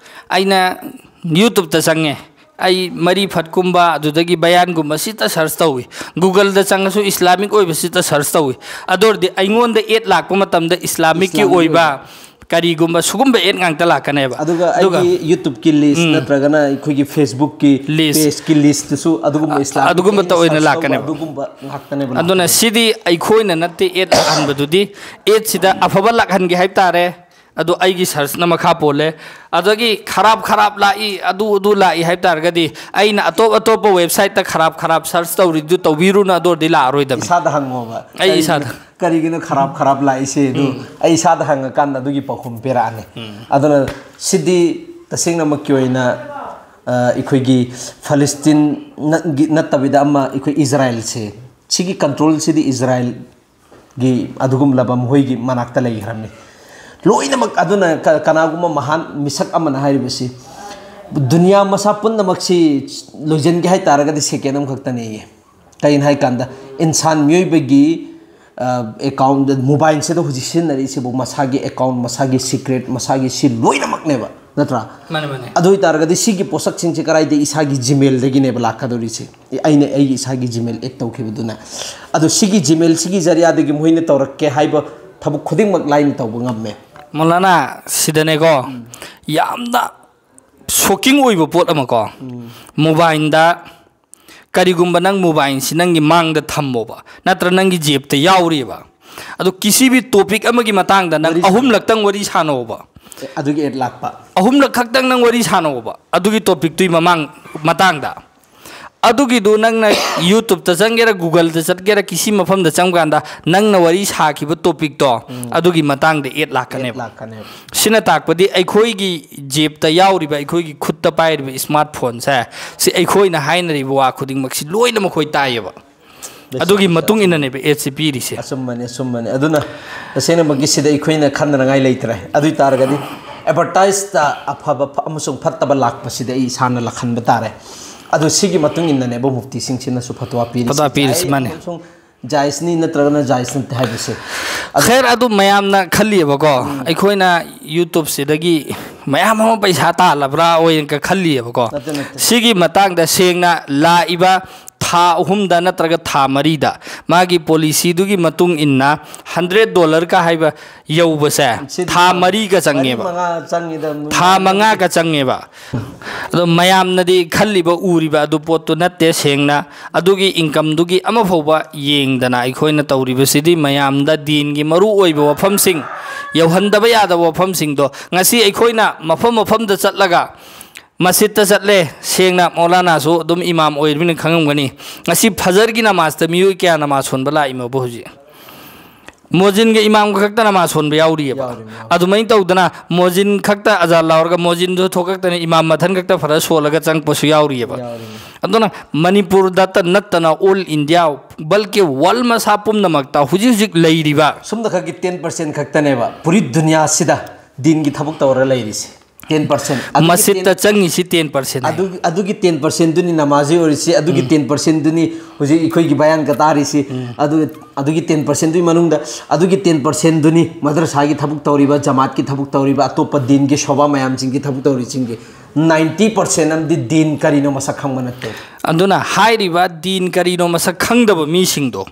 ꯑꯩꯅ YouTube-ꯇ ꯆꯪꯉꯦ, ꯑꯩ ꯃꯔꯤ ꯐꯠꯀꯨꯝꯕ, ꯑꯗꯨꯗꯒꯤ ꯕꯌꯥꯟꯒꯨꯝꯕ ꯁꯤꯇ search ꯇꯧꯏ꯫ Google-ꯗ ꯆꯪꯉꯁꯨ Islamic ꯑꯣꯏꯕ ꯁꯤꯇ search ꯇꯧꯏ꯫ ꯑꯗꯨ ꯑꯣꯏꯔꯗꯤ ꯑꯩꯉꯣꯟꯗ ad ꯂꯥꯛꯄ ꯃꯇꯝꯗ Islamic-ꯀꯤ Islamic ꯑꯣꯏꯕ ꯑꯣꯏꯕ꯫ ꯀꯔꯤꯒꯨꯝꯕ ꯁꯤꯒꯨꯝꯕ ad ꯉꯥꯛꯇ ꯂꯥꯛꯀꯅꯦꯕ꯫ ꯑꯗꯨꯒ ꯑꯗꯨꯒ ꯑꯩꯒꯤ YouTube-ꯀꯤ list ꯎꯝ꯫ ꯅꯠꯇ꯭ꯔꯒꯅ ꯑꯩꯈꯣꯏꯒꯤ Facebook-ꯀꯤ List꯫ Page-ꯀꯤ list-ꯇꯁꯨ ꯑꯗꯨꯒꯨꯝꯕ ꯑ-, Islamic ꯑꯗꯨꯒꯨꯝꯕꯇ ꯑꯩꯅ ꯑꯣꯏꯅ search ꯇꯧꯕ ꯂꯥꯛꯀꯅꯦꯕ꯫ ꯑꯗꯨꯒꯨꯝꯕ ꯉꯥꯛꯇꯅꯦꯕ ꯑꯗꯨꯅ ꯂꯥꯛꯀꯗꯣꯏꯁꯦ꯫ ꯁꯤꯗꯤ ꯑꯩꯈꯣꯏꯅ ꯅꯠꯇꯦ ad ꯂꯥꯛꯍꯟꯕꯗꯨꯗꯤ꯫ Ad-ꯁꯤꯗ ꯑꯐꯕ ꯂꯥꯛꯍꯟꯒꯦ ꯍꯥꯏꯕ ꯇꯥꯔꯦ, ꯑꯗꯣ ꯑꯩꯒꯤ search-ꯅ ꯃꯈꯥ ꯄꯣꯜꯂꯦ꯫ ꯑꯗꯒꯤ ꯈꯔꯥꯞ ꯈꯔꯥꯞ ꯂꯥꯛꯏ, ꯑꯗꯨ ꯑꯗꯨ ꯂꯥꯛꯏ ꯍꯥꯏꯕ ꯇꯥꯔꯒꯗꯤ, ꯑꯩꯅ ꯑꯇꯣꯞ ꯑꯇꯣꯞꯄ website-ꯇ ꯈꯔꯥꯞ ꯈꯔꯥꯞ search ꯇꯧꯔꯤꯗꯨ ꯇꯧꯕꯤꯔꯨꯅꯨ, ꯑꯗꯨ ꯑꯣꯏꯔꯗꯤ ꯂꯥꯛꯑꯔꯣꯏꯗꯕꯅꯤ꯫ ꯏꯁꯥꯗ ꯍꯪꯉꯣꯕ꯫ ꯑꯩ ꯀꯔꯤꯒꯤꯅꯣ, ꯏꯁꯥꯗ꯫ ꯀꯔꯤꯒꯤꯅꯣ ꯈꯔꯥꯞ ꯈꯔꯥꯞ ꯂꯥꯛꯏꯁꯦ ꯑꯗꯨ ꯎꯝ꯫ ꯑꯩ ꯏꯁꯥꯗ ꯍꯪꯉꯀꯥꯟꯗ ꯑꯗꯨꯒꯤ ꯄꯥꯎꯈꯨꯝ ꯄꯤꯔꯛꯑꯅꯤ꯫ ꯎꯝ꯫ ꯑꯗꯨꯅ ꯁꯤꯗꯤ ꯇꯁꯦꯡꯅꯃꯛꯀꯤ ꯑꯣꯏꯅ, ꯑ, ꯑꯩꯈꯣꯏꯒꯤ ꯐꯂꯁꯇꯤꯟ ꯅ-, ꯒꯤ ꯅꯠꯇꯕꯤꯗ ꯑꯃ ꯑꯩꯈꯣꯏ ꯏꯖꯔꯥꯏꯜꯁꯦ, ꯁꯤꯒꯤ control-ꯁꯤꯗꯤ ꯏꯖꯔꯥꯏꯜ ꯒꯤ ꯑꯗꯨꯒꯨꯝꯂꯕ ꯃꯈꯣꯏꯒꯤ ꯃꯅꯥꯛꯇ ꯂꯩꯈ꯭ꯔꯕꯅꯤ꯫ ꯂꯣꯏꯅꯃꯛ ꯑꯗꯨꯅ ꯀ-, ꯀꯅꯥꯒꯨꯝꯕ ꯃꯍꯥꯟ ꯃꯤꯁꯛ ꯑꯃꯅ ꯍꯥꯏꯔꯤꯕꯁꯤ, ꯗꯨꯅꯤꯌꯥ ꯃꯁꯥ ꯄꯨꯝꯅꯃꯛꯁꯤ ꯂꯣꯏꯁꯤꯟꯒꯦ ꯍꯥꯏ ꯇꯥꯔꯒꯗꯤ second ꯑꯃꯈꯛꯇꯅꯦꯌꯦ꯫ ꯀꯩꯒꯤꯅꯣ ꯍꯥꯏ ꯀꯥꯟꯗ ꯏꯟꯁꯥꯟ ꯃꯤꯑꯣꯏꯕꯒꯤ, ꯑ, account, mobile-ꯁꯤꯗ ꯍꯧꯖꯤꯛ ꯁꯤꯖꯤꯟꯅꯔꯤꯁꯤꯕꯨ ꯃꯁꯥꯒꯤ account, ꯃꯁꯥꯒꯤ secret, ꯃꯁꯥꯒꯤ ꯁꯤ ꯂꯣꯏꯅꯃꯛꯅꯦꯕ꯫ ꯅꯠꯇ꯭ꯔꯥ? ꯃꯥꯅꯦ, ꯃꯥꯅꯦ꯫ ꯑꯗꯨ ꯑꯣꯏꯇꯥꯔꯒꯗꯤ ꯁꯤꯒꯤ ꯄꯣꯠꯁꯛꯁꯤꯡꯁꯦ ꯀꯗꯥꯏꯗ? ꯏꯁꯥꯒꯤ Gmail-ꯗꯒꯤꯅꯦꯕ ꯂꯥꯛꯀꯗꯧꯔꯤꯁꯦ꯫ ꯑꯩꯅ ꯑꯩꯒꯤ ꯏꯁꯥꯒꯤ Gmail add ꯇꯧꯈꯤꯕꯗꯨꯅ꯫ ꯑꯗꯣ ꯁꯤꯒꯤ Gmail-ꯁꯤꯒꯤ ꯖꯔꯤꯌꯥꯗꯒꯤ ꯃꯈꯣꯏꯅ ꯇꯧꯔꯛꯀꯦ ꯍꯥꯏꯕ ꯊꯕꯛ ꯈꯨꯗꯤꯡꯃꯛ ꯂꯥꯏꯅ ꯇꯧꯕ ꯉꯝꯃꯦ꯫ ꯃꯧꯂꯥꯅꯥ, ꯁꯤꯗꯅꯦꯀꯣ, ꯎꯝ꯫ ꯌꯥꯝꯅ shocking ꯑꯣꯏꯕ ꯄꯣꯠ ꯑꯃꯀꯣ, ꯎꯝ꯫ Mobile-ꯗ ꯀꯔꯤꯒꯨꯝꯕ ꯅꯪ mobile-ꯁꯤ ꯅꯪꯒꯤ ꯃꯥꯡꯗ ꯊꯝꯃꯣꯕ, ꯅꯠꯇ꯭ꯔ ꯅꯪꯒꯤ ꯖꯦꯕꯇ ꯌꯥꯎꯔꯤꯕ, ꯑꯗꯨ ꯀꯤꯁꯤꯕꯤ ꯇꯣꯄꯤꯛ ꯑꯃꯒꯤ ꯃꯇꯥꯡꯗ ꯅꯪ ꯋꯥꯔꯤ ꯁꯥꯟꯅ- ꯑꯍꯨꯝꯂꯛꯇꯪ ꯋꯥꯔꯤ ꯁꯥꯟꯅꯧꯕ꯫ ꯑꯗꯨꯒꯤ ꯑꯦꯠ ꯂꯥꯛꯄ꯫ ꯑꯍꯨꯝꯂꯛ ꯈꯛꯇꯪ ꯅꯪ ꯋꯥꯔꯤ ꯁꯥꯟꯅꯧꯕ ꯑꯗꯨꯒꯤ ꯇꯣꯄꯤꯛꯇꯨꯒꯤ ꯃꯃꯥꯡ ꯃꯇꯥꯡꯗ꯫ ꯑꯗꯨꯒꯤꯗꯨ ꯅꯪꯅ YouTubeꯇ ꯆꯪꯒꯦꯔꯥ, Googleꯗ ꯆꯠꯀꯦꯔꯥ, ꯀꯤꯁꯤ ꯃꯐꯝꯗ ꯆꯪꯀꯥꯟꯗ ꯅꯪꯅ ꯋꯥꯔꯤ ꯁꯥꯈꯤꯕ ꯇꯣꯄꯤꯛꯇꯣ ꯑꯗꯨꯒꯤ ꯃꯇꯥꯡꯗ ꯑꯦꯠ ꯑꯦꯠ ꯂꯥꯛꯀꯅꯦꯕ꯫ ꯂꯥꯛꯀꯅꯦꯕ꯫ ꯁꯤꯅ ꯇꯥꯛꯄꯗꯤ ꯑꯩꯈꯣꯏꯒꯤ ꯖꯦꯞꯇ ꯌꯥꯎꯔꯤꯕ, ꯑꯩꯈꯣꯏꯒꯤ ꯈꯨꯠꯇ ꯄꯥꯏꯔꯤꯕ ꯏꯁꯃꯥꯔꯠ ꯐꯣꯟꯁꯦ, ꯁꯤ ꯑꯩꯈꯣꯏꯅ ꯍꯥꯏꯅꯔꯤꯕ ꯋꯥ ꯈꯨꯗꯤꯡꯃꯛꯁꯤ ꯂꯣꯏꯅ ꯃꯈꯣꯏ ꯇꯥꯏꯌꯦꯕ꯫ ꯑꯗꯨꯒꯤ ꯃꯇꯨꯡ ꯏꯟꯅꯅꯦꯕ ꯑꯦꯠꯁꯤ ꯄꯤꯔꯤꯁꯦ꯫ ꯑꯆꯨꯝꯕꯅꯤ, ꯑꯆꯨꯝꯕꯅꯤ꯫ ꯑꯗꯨꯅ ꯇꯁꯦꯡꯅꯃꯛꯀꯤ ꯁꯤꯗ ꯑꯩꯈꯣꯏꯅ ꯈꯟꯅꯅꯉꯥꯏ ꯂꯩꯇ꯭ꯔꯦ꯫ ꯑꯗꯨ ꯑꯣꯏ ꯇꯥꯔꯒꯗꯤ ꯑꯦꯗꯚꯔꯇꯥꯏꯁꯇ ꯑꯐꯕ ꯐ-, ꯑꯃꯁꯨꯡ ꯐꯠꯇꯕ ꯂꯥꯛꯄꯁꯤꯗ ꯑꯩ ꯏꯁꯥꯅ ꯂꯥꯛꯍꯟꯕ ꯇꯥꯔꯦ꯫ ꯑꯗꯨ ꯁꯤꯒꯤ ꯃꯇꯨꯡ ꯏꯟꯅꯅꯦꯕ ꯃꯨꯐꯇꯤꯁꯤꯡꯁꯤꯅꯁꯨ ꯐꯇꯋꯥ ꯄꯤꯔꯤꯁꯦ꯫ ꯐꯇꯋꯥ ꯄꯤꯔꯤꯁꯤ, ꯖꯥꯏꯖ ꯃꯥꯅꯤ꯫ ꯑꯃꯁꯨꯡ ꯖꯥꯏꯖꯅꯤ ꯅꯠꯇ꯭ꯔꯒꯅ ꯖꯥꯏꯖ ꯅꯠꯇꯦ ꯍꯥꯏꯕꯁꯦ꯫ ꯑꯗꯨ ꯈꯦꯔ, ꯑꯗꯨ ꯃꯌꯥꯝꯅ ꯈꯜꯂꯤꯕꯀꯣ, ꯑꯩꯈꯣꯏꯅ YouTubeꯁꯤꯗꯒꯤ ꯃꯌꯥꯝ ꯑꯃ ꯄꯩꯁꯥ ꯇꯥꯜꯂꯕ꯭ꯔꯥ ꯑꯣꯏꯅ ꯈꯜꯂꯤꯕꯀꯣ꯫ ꯅꯠꯇꯦ, ꯅꯠꯇꯦ꯫ ꯁꯤꯒꯤ ꯃꯇꯥꯡꯗ ꯁꯦꯡꯅ ꯂꯥꯛꯏꯕ ꯊꯥ ꯑꯍꯨꯝꯗ ꯅꯠꯇ꯭ꯔꯒ ꯊꯥ ꯃꯔꯤꯗ ꯃꯥꯒꯤ ꯄꯣꯂꯤꯁꯤꯗꯨꯒꯤ ꯃꯇꯨꯡ ꯏꯟꯅ ꯍꯟꯗ꯭ꯔꯦꯠ ꯗꯣꯂꯔꯒ ꯍꯥꯏꯕ ꯌꯧꯕꯁꯦ ꯁꯤꯗꯤ ꯊꯥ ꯃꯔꯤꯒ ꯃꯔꯤ ꯆꯪꯉꯦꯕ꯫ ꯃꯉꯥ ꯆꯪꯉꯤꯗ꯫ ꯊꯥ ꯃꯉꯥꯒ ꯆꯪꯉꯦꯕ꯫ ꯑꯗꯣ ꯃꯌꯥꯝꯅꯗꯤ ꯈꯜꯂꯤꯕ, ꯎꯔꯤꯕ ꯑꯗꯨ ꯄꯣꯠꯇꯨ ꯅꯠꯇꯦ꯫ ꯁꯦꯡꯅ ꯑꯗꯨꯒꯤ ꯏꯟꯀꯝꯗꯨꯒꯤ ꯑꯃ ꯐꯥꯎꯕ ꯌꯦꯡꯗꯅ ꯑꯩꯈꯣꯏꯅ ꯇꯧꯔꯤꯕꯁꯤꯗꯤ ꯃꯌꯥꯝꯗ ꯗꯤꯟꯒꯤ ꯃꯔꯨ ꯑꯣꯏꯕ ꯋꯥꯐꯝꯁꯤꯡ, ꯌꯧꯍꯟꯗꯕ ꯌꯥꯗꯕ ꯋꯥꯐꯝꯁꯤꯡꯗꯣ ꯉꯁꯤ ꯑꯩꯈꯣꯏꯅ ꯃꯐꯝ ꯃꯐꯝꯗ ꯆꯠꯂꯒ, ꯃꯁꯖꯤꯠꯇ ꯆꯠꯂꯦ, ꯁꯦꯡꯅ ꯃꯧꯂꯥꯅꯥꯁꯨ ꯑꯗꯨꯝ ꯏꯃꯥꯝ ꯑꯣꯏꯔꯤꯕꯅꯤꯅ ꯈꯪꯉꯝꯒꯅꯤ꯫ ꯉꯁꯤ ꯐꯖꯔꯒꯤ ꯅꯃꯥꯖꯇ ꯃꯤꯑꯣꯏ ꯀꯌꯥ ꯅꯃꯥꯖ ꯁꯣꯟꯕ ꯂꯥꯛꯏꯃꯣꯕ ꯍꯧꯖꯤꯛ? ꯃꯣꯖꯤꯟꯒ ꯏꯃꯥꯝꯒ ꯈꯛꯇ ꯅꯃꯥꯖ ꯁꯣꯟꯕ ꯌꯥꯎꯔꯤꯑꯕ꯫ ꯌꯥꯎꯔꯤꯅꯤ, ꯌꯥꯎꯔꯤꯅꯤ꯫ ꯑꯗꯨꯃꯥꯏꯅ ꯇꯧꯗꯅ ꯃꯣꯖꯤꯟ ꯈꯛꯇ ꯑꯖꯥꯟ ꯂꯥꯎꯔꯒ ꯃꯣꯖꯤꯟꯗꯨ ꯊꯣꯛꯂꯛꯇꯅ ꯏꯃꯥꯝ ꯃꯊꯟ ꯈꯛꯇ ꯐꯔ ꯁꯣꯜꯂꯒ ꯆꯪꯉꯛꯄꯁꯨ ꯌꯥꯎꯔꯤꯑꯕ꯫ ꯌꯥꯎꯔꯤꯅꯤ꯫ ꯑꯗꯨꯅ ꯃꯅꯤꯄꯨꯔꯗꯇ ꯅꯠꯇꯅ ꯑꯣꯜ ꯏꯟꯗꯤꯌꯥ, ꯕꯜꯀꯤ ꯋꯥꯔꯜ ꯃꯁꯥ ꯄꯨꯝꯅꯃꯛꯇ ꯍꯧꯖꯤꯛ ꯍꯧꯖꯤꯛ ꯂꯩꯔꯤꯕ ꯁꯨꯝꯗ ꯈꯛꯀꯤ ꯇꯦꯟ ꯄꯥꯔꯁꯦꯟ ꯈꯛꯇꯅꯦꯕ ꯄꯨꯔꯤ ꯗꯨꯅꯤꯌꯥꯁꯤꯗ ꯗꯤꯟꯒꯤ ꯊꯕꯛ ꯇꯧꯔ ꯂꯩꯔꯤꯁꯦ꯫ Ten percent. ꯃꯁꯖꯤꯠꯇ ꯆꯪꯉꯤꯁꯤ ꯇꯦꯟ ꯄꯥꯔꯁꯦꯟ꯫ ꯑꯗꯨꯒꯤ, ꯑꯗꯨꯒꯤ ꯇꯦꯟ ꯄꯥꯔꯁꯦꯟꯗꯨꯅꯤ ꯅꯃꯥꯖꯤ ꯑꯣꯏꯔꯤꯁꯤ, ꯑꯗꯨꯒꯤ ꯇꯦꯟ ꯄꯥꯔꯁꯦꯟꯗꯨꯅꯤ ꯍꯧꯖꯤꯛ ꯑꯩꯈꯣꯏꯒꯤ ꯕꯌꯥꯟꯒ ꯇꯥꯔꯤꯁꯤ꯫ ꯑꯗꯨ, ꯑꯗꯨꯒꯤ ꯇꯦꯟ ꯄꯥꯔꯁꯦꯟꯗꯨꯒꯤ ꯃꯅꯨꯡꯗ ꯑꯗꯨꯒꯤ ꯇꯦꯟ ꯄꯥꯔꯁꯦꯟꯗꯨꯅꯤ ꯃꯗꯔꯁꯥꯒꯤ ꯊꯕꯛ ꯇꯧꯔꯤꯕ, ꯖꯃꯥꯠꯀꯤ ꯊꯕꯛ ꯇꯧꯔꯤꯕ, ꯑꯇꯣꯞꯄ ꯗꯤꯟꯒꯤ ꯁꯣꯕꯥ ꯃꯌꯥꯝꯁꯤꯡꯒꯤ ꯊꯕꯛ ꯇꯧꯔꯤꯁꯤꯡꯒꯤ ꯅꯥꯏꯟꯇꯤ ꯄꯥꯔꯁꯦꯟ ꯑꯃꯗꯤ ꯗꯤꯟ ꯀꯔꯤꯅꯣ ꯃꯁꯛ ꯈꯪꯕ ꯅꯠꯇꯦ꯫ ꯑꯗꯨꯅ ꯍꯥꯏꯔꯤꯕ ꯗꯤꯟ ꯀꯔꯤꯅꯣ ꯃꯁꯛ ꯈꯪꯗꯕ ꯃꯤꯁꯤꯡꯗꯣ,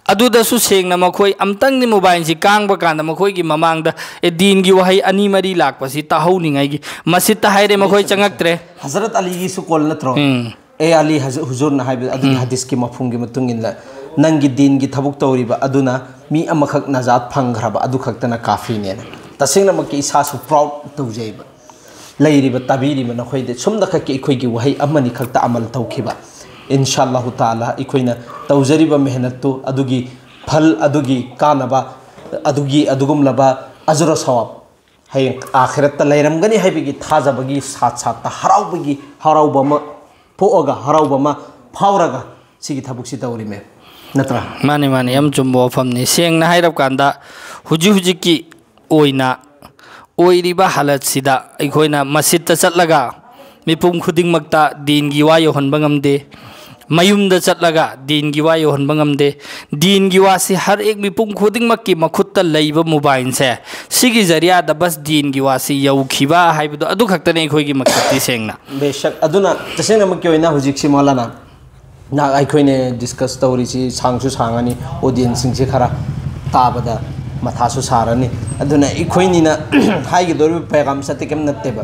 ꯑꯗꯨꯗꯁꯨ ꯁꯦꯡꯅ ꯃꯈꯣꯏ ꯑꯝꯇꯪꯗꯤ ꯃꯣꯕꯥꯏꯜꯁꯤ ꯀꯥꯡꯕ ꯀꯥꯟꯗ ꯃꯈꯣꯏꯒꯤ ꯃꯃꯥꯡꯗ, "ꯑꯦ, ꯗꯤꯟꯒꯤ ꯋꯥꯍꯩ ꯑꯅꯤ ꯃꯔꯤ ꯂꯥꯛꯄꯁꯤ ꯇꯥꯍꯧꯅꯤꯡꯉꯥꯏꯒꯤ", ꯃꯁꯖꯤꯠꯇ ꯍꯥꯏꯔꯦ, ꯃꯈꯣꯏ ꯆꯪꯉꯛꯇ꯭ꯔꯦ꯫ ꯍꯖꯔꯠ ꯑꯂꯤꯒꯤꯁꯨ ꯀꯣꯜ ꯅꯠꯇ꯭ꯔꯣ? ꯎꯝ꯫ "ꯑꯦ ꯑꯂꯤ, ꯍꯖ-, ꯍꯨꯖꯨꯔꯅ" ꯍꯥꯏꯕ ꯑꯗꯨꯒꯤ ꯍꯗꯤꯁꯀꯤ ꯃꯐꯍꯨꯝꯒꯤ ꯃꯇꯨꯡ ꯏꯟꯅ ꯅꯪꯒꯤ ꯗꯤꯟꯒꯤ ꯊꯕꯛ ꯇꯧꯔꯤꯕ ꯑꯗꯨꯅ ꯃꯤ ꯑꯃꯈꯛ ꯅꯖꯥꯠ ꯐꯪꯈ꯭ꯔꯕ ꯑꯗꯨ ꯈꯛꯇꯅ ꯀꯥꯐꯤꯅꯦꯅ꯫ ꯇꯁꯦꯡꯅꯃꯛꯀꯤ ꯏꯁꯥꯁꯨ ꯄ꯭ꯔꯥꯎꯗ ꯇꯧꯖꯩꯕ꯫ ꯂꯩꯔꯤꯕ ꯇꯥꯕꯤꯔꯤꯕ ꯅꯈꯣꯏꯗ ꯁꯨꯝꯅ ꯈꯛꯀꯤ ꯑꯩꯈꯣꯏꯒꯤ ꯋꯥꯍꯩ ꯑꯃꯅꯤ ꯈꯛꯇ ꯑꯃꯜ ꯇꯧꯈꯤꯕ, ꯏꯟꯁꯥ ꯑꯜꯂꯥꯍꯨ ꯇꯥꯂꯥ, ꯑꯩꯈꯣꯏꯅ ꯇꯧꯖꯔꯤꯕ ꯃꯦꯍꯅꯠꯇꯨ ꯑꯗꯨꯒꯤ ꯐꯜ, ꯑꯗꯨꯒꯤ ꯀꯥꯟꯅꯕ, ꯑꯗꯨꯒꯤ ꯑꯗꯨꯒꯨꯝꯂꯕ ꯑꯖꯨꯔ ꯁꯋꯥꯕ ꯍꯌꯦꯡ ꯑꯥꯈꯤꯔꯠꯇ ꯂꯩꯔꯝꯒꯅꯤ ꯍꯥꯏꯕꯒꯤ ꯊꯥꯖꯕꯒꯤ ꯁꯥꯠ ꯁꯥꯠꯇ ꯍꯔꯥꯎꯕꯒꯤ ꯍꯔꯥꯎꯕ ꯑꯃ ꯄꯣꯛꯑꯒ, ꯍꯔꯥꯎꯕ ꯑꯃ ꯐꯥꯎꯔꯒ ꯁꯤꯒꯤ ꯊꯕꯛꯁꯤ ꯇꯧꯔꯤꯃꯦ꯫ ꯅꯠꯇ꯭ꯔꯥ? ꯃꯥꯅꯤ, ꯃꯥꯅꯤ, ꯌꯥꯝ ꯆꯨꯝꯕ ꯋꯥꯐꯝꯅꯤ꯫ ꯁꯦꯡꯅ ꯍꯥꯏꯔꯕ ꯀꯥꯟꯗ, ꯍꯧꯖꯤꯛ ꯍꯧꯖꯤꯛꯀꯤ ꯑꯣꯏꯅ ꯑꯣꯏꯔꯤꯕ ꯍꯥꯂꯠꯁꯤꯗ ꯑꯩꯈꯣꯏꯅ ꯃꯁꯖꯤꯠꯇ ꯆꯠꯂꯒ ꯃꯤꯄꯨꯝ ꯈꯨꯗꯤꯡꯃꯛꯇ ꯗꯤꯟꯒꯤ ꯋꯥ ꯌꯧꯍꯟꯕ ꯉꯝꯗꯦ, ꯃꯌꯨꯝꯗ ꯆꯠꯂꯒ ꯗꯤꯟꯒꯤ ꯋꯥ ꯌꯧꯍꯟꯕ ꯉꯝꯗꯦ꯫ ꯗꯤꯟꯒꯤ ꯋꯥꯁꯤ ꯍꯔ ꯑꯦꯛ ꯃꯤꯄꯨꯝ ꯈꯨꯗꯤꯡꯃꯛꯀꯤ ꯃꯈꯨꯠꯇ ꯂꯩꯕ ꯃꯣꯕꯥꯏꯜꯁꯦ, ꯁꯤꯒꯤ ꯖꯔꯤꯌꯥꯗ ꯕꯁ ꯗꯤꯟꯒꯤ ꯋꯥꯁꯤ ꯌꯧꯈꯤꯕ ꯍꯥꯏꯕꯗꯣ ꯑꯗꯨ ꯈꯛꯇꯅꯤ ꯑꯩꯈꯣꯏꯒꯤ ꯃꯛꯁꯠꯇꯤ ꯁꯦꯡꯅ꯫ ꯕꯦꯁꯛ꯫ ꯑꯗꯨꯅ ꯇꯁꯦꯡꯅꯃꯛꯀꯤ ꯑꯣꯏꯅ ꯍꯧꯖꯤꯛꯁꯤ ꯃꯧꯂꯥꯅꯥ, ꯅꯍꯥꯛ ꯑꯩꯈꯣꯏꯅ ꯗꯤꯁꯀꯁ ꯇꯧꯔꯤꯁꯤ ꯁꯥꯡꯁꯨ ꯁꯥꯡꯉꯅꯤ, ꯑꯣꯗꯤꯌꯦꯟꯁꯁꯤꯡꯁꯤ ꯈꯔ ꯇꯥꯕꯗ ꯃꯊꯥꯁꯨ ꯁꯥꯔꯅꯤ꯫ ꯑꯗꯨꯅ ꯑꯩꯈꯣꯏꯅꯤꯅ ꯍꯥꯏꯒꯗꯧꯔꯤꯕ ꯄꯦꯒꯥꯝꯁꯦ ꯑꯇꯩ ꯀꯔꯤꯝ ꯅꯠꯇꯦꯕ꯫